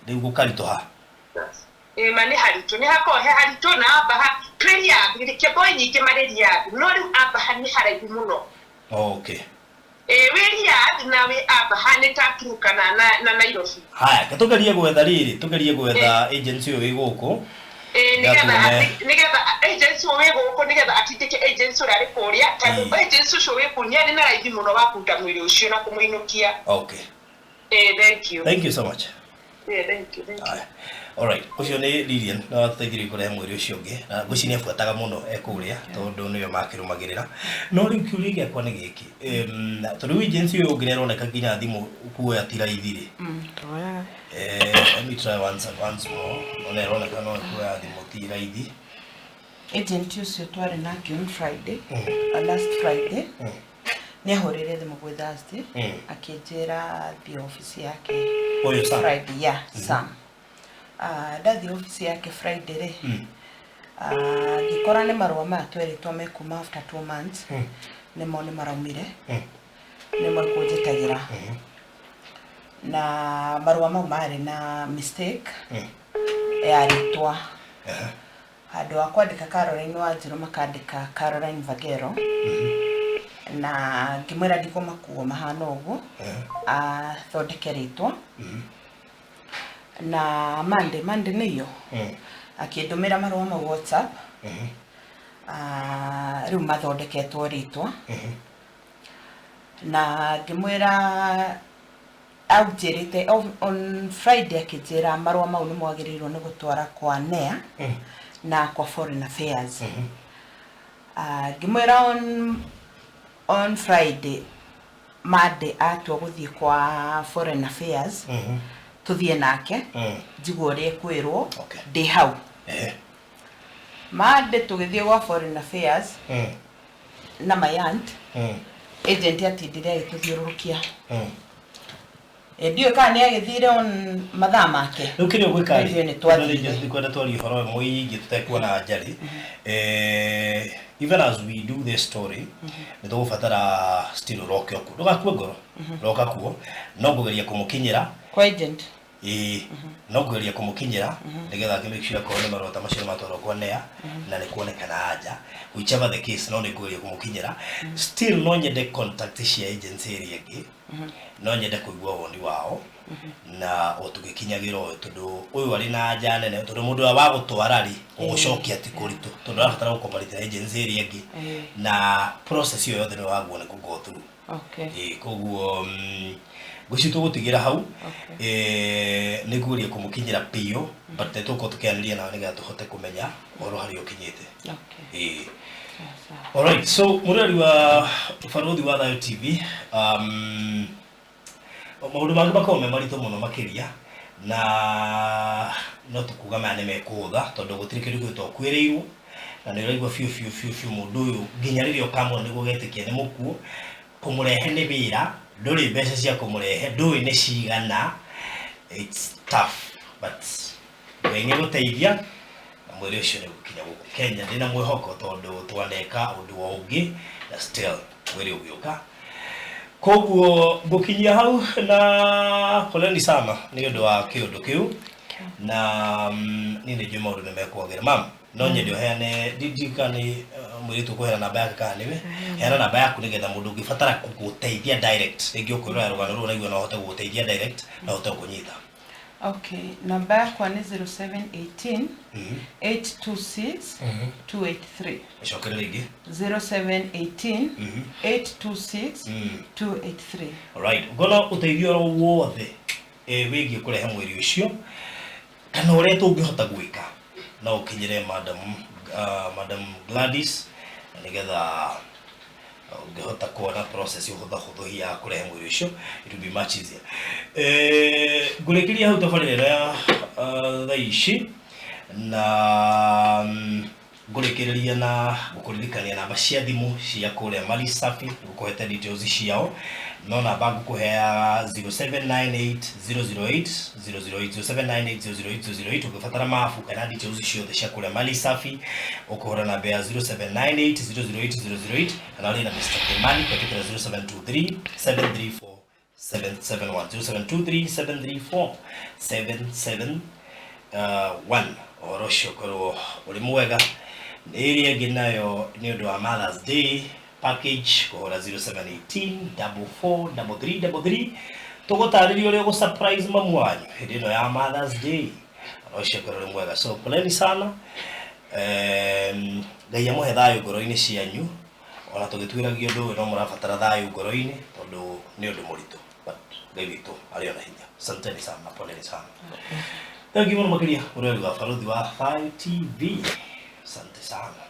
rĩu gũkaritũha. Ĩĩ ma nĩ haritũ, nĩ hakoragwo he haritũ na Abaha twĩ Riyadh, Kemboi nyingĩ marĩ Riyadh, no rĩu Abaha nĩ haraihu mũno. Okay. Ĩĩ wĩ Riyadh na wĩ Abaha nĩ ta Turkana na Nairobi. Haya, ke tũgerie gwetha rĩrĩ, tũgerie gwetha agency ũyũ wĩ gũkũ. Ĩĩ nĩgetha nĩgetha agency ũyũ wĩ gũkũ nĩgetha atindĩke agency ũrĩa arĩ kũrĩa, tondũ agency ũcio wĩ kũu nĩ arĩ na raithi mũno wa kũruta mwĩrĩ ũcio na kũmũinũkia. Okay. Ĩĩ thank you. Thank you so much. Yeah, thank you, thank you. Alright, ũcio nĩ Lilian na watũteithirie kũrehe mwĩrĩ ũcio ũngĩ na ngwĩciria nĩ abuataga mũno e kũrĩa tondũ nĩwe makĩrũmagĩrĩra. No rĩu kĩũria gĩakwa nĩ gĩkĩ, tondũ rĩu agency ũyũ ũngĩ nĩaroneka nginya thimũ kuoya ti raithi rĩ. Let me try once more. No nĩaroneka no kuoya thimũ ti raithi. Agent ũcio twarĩ nake on Friday, last Friday, nĩ ahũrĩire thimũ gwĩ Thursday, akĩnjĩra thiĩ obici yake Ũyũ Sam? Friday, yeah, Sam. Ndathiĩ obici yake Friday rĩ, ngĩkora nĩ marũa maya twerĩtwo mekuma after 2 months, nĩmo nĩ maraumire, nĩmo ekũnjĩtagĩra. Na marũa mau marĩ na mistake ya rĩtwa. Handũ ha kwandĩka Caroline Wanjiru makandĩka Caroline Vagero. Na ngĩmwĩra ndikũmakuo mahana ũguo, athondeke rĩtwa. Na Monday nĩyo akĩndũmĩra marũa mau WhatsApp. Rĩu mathondeketwo rĩtwa. Na ngĩmwĩra anjĩrĩte on Friday akĩnjĩra marũa mau nĩ mwagĩrĩirwo nĩ gũtwara kwa NEA na kwa Foreign Affairs. Ngĩmwĩra on Friday Monday atua gũthiĩ kwa Foreign Affairs, tũthiĩ nake, njigue ũrĩa ekwĩrwo, ndĩ hau. Monday tũgĩthiĩ gwa Foreign Affairs na my aunt, agent atindire agĩtũthiũrũrũkia. Ndiũĩ kana nĩ agĩthire on mathaa make. Rĩu kĩrĩa ũgwĩka rĩ, Ithuĩ nĩ twathire. ndikwenda twarie ũhoro ũyũ mũingĩ tũtekuona njarĩ. Even as we do this story, nĩ tũgũbatara still ũroke okuo. Ndũgakue ngoro, roka kuo. No ngũgeria kũmũkinyĩra. Kwa agent? Ĩĩ, no ngũgeria kũmũkinyĩra nĩgetha ngĩ make sure akorwo nĩ marũa ta macio matwarwo kwa NEA na nĩ kuonekana anja. Whichever the case, no nĩ ngũgeria kũmũkinyĩra. Still no nyende contact cia agency ĩrĩa ĩngĩ. No nyende kũigua woni wao na o tũgĩkinyagĩra ũyũ tondũ ũyũ arĩ na anja nene tondũ mũndũ ũrĩa wa gũtwara rĩ gũgũcokia ti kũritũ tondũ arabatara gũcooperate na agency ĩrĩa ĩngĩ na process ĩyo yothe nĩ wagwo nĩ kũ go through. Koguo ngwĩciria tũgũtigĩra hau. Nĩ ngũgeria kũmũkinyĩra biũ but nĩ tũgũkorwo tũkĩaranĩria nawe nĩgetha tũhote kũmenya ũhoro harĩa ũkinyĩte. Alright, so mũrori wa Barũthi wa Thayũ TV, maũndũ mangĩ makoragwo me maritũ mũno makĩria na no tũkuga maya nĩ mekũhũtha tondũ gũtirĩ kĩndũ kĩu tũkwĩrĩirwo na nĩ ũraigua biũ biũ biũ biũ mũndũ ũyũ nginya rĩrĩa ũkamwona nĩguo ũgetĩkia nĩ mũkuũ. Kũmũrehe nĩ wĩra, ndũrĩ mbeca cia kũmũrehe, ndũĩ nĩ cigana. It's tough but Ngai nĩ egũteithia na mwĩrĩ ũcio nĩ ũgũkinya gũkũ Kenya. Ndĩna mwĩhoko tondũ twaneka ũndũ o ũngĩ na still mwĩrĩ ũgĩũka. Koguo ngũkinyia hau na poleni sana nĩ ũndũ wa kĩũndũ kĩu na niĩ nĩ njũĩ maũndũ nĩ mekwagĩra. Mam, no nyende ũheane ndirikana nĩ mũirĩtu ũkũheana namba yake kana nĩwe, heana namba yaku nĩgetha mũndũ ũngĩbatara gũgũteithia direct, rĩngĩ ũkwĩrora rũgano rũrũ ũraigua no ahote gũgũteithia direct no ahote gũkũnyita. Okay, namba yakwa nĩ 0718 826 283. Ĩcokere rĩngĩ. 0718 826 283. Alright, ngona ũteithio oro wothe wĩgiĩ kũrehe mwĩrĩ ũcio kana ũrĩa tũngĩhota gwĩka no ũkinyĩre Madam Gladys nĩgetha ũngĩhota kuona process ũhũthahũthũ ya kũrehe mwĩrĩ ũcio, it will be much easier. Ngũrĩkĩria hau tabarĩra ĩno ya thaa ici Na ngũrĩkĩrĩria na gũkũririkania namba cia thimũ cia kũrĩa Mali Safi, ngũkũhete details ciao, no namba ngũkũheaga 0798 008 008, 0798 008 008. Ũngĩbatara mabu kana details ciothe cia kũrĩa Mali Safi, ũkũhũra namba ya 0798 008 008, kana ũrĩ na Mr. Kimani kũhetũkĩra 0723 734 771, 0723 734 771. Ũhoro ũcio ũkorwo ũrĩ mwega. Nĩ ĩrĩa ĩngĩ nayo nĩ ũndũ wa Mother's Day package, kũhũra 0718 44 33 33, tũgũtarĩria ũrĩa ũgũ surprise mamu wanyu hĩndĩ ĩno ya Mother's Day. Ũhoro ũcio ũkorwo ũrĩ mwega. So poleni sana. Ngai amũhe thayũ ngoro-inĩ cianyu. Ona tũgĩtuĩragia ũndũ ũyũ, no mũrabatara thayũ ngoro-inĩ tondũ nĩ ũndũ mũritũ, but Ngai witũ arĩ ona hinya. Asanteni sana na poleni sana. Thank you mũno makĩria, ũrĩa wa Baruthi wa Thayu TV. Asante sana.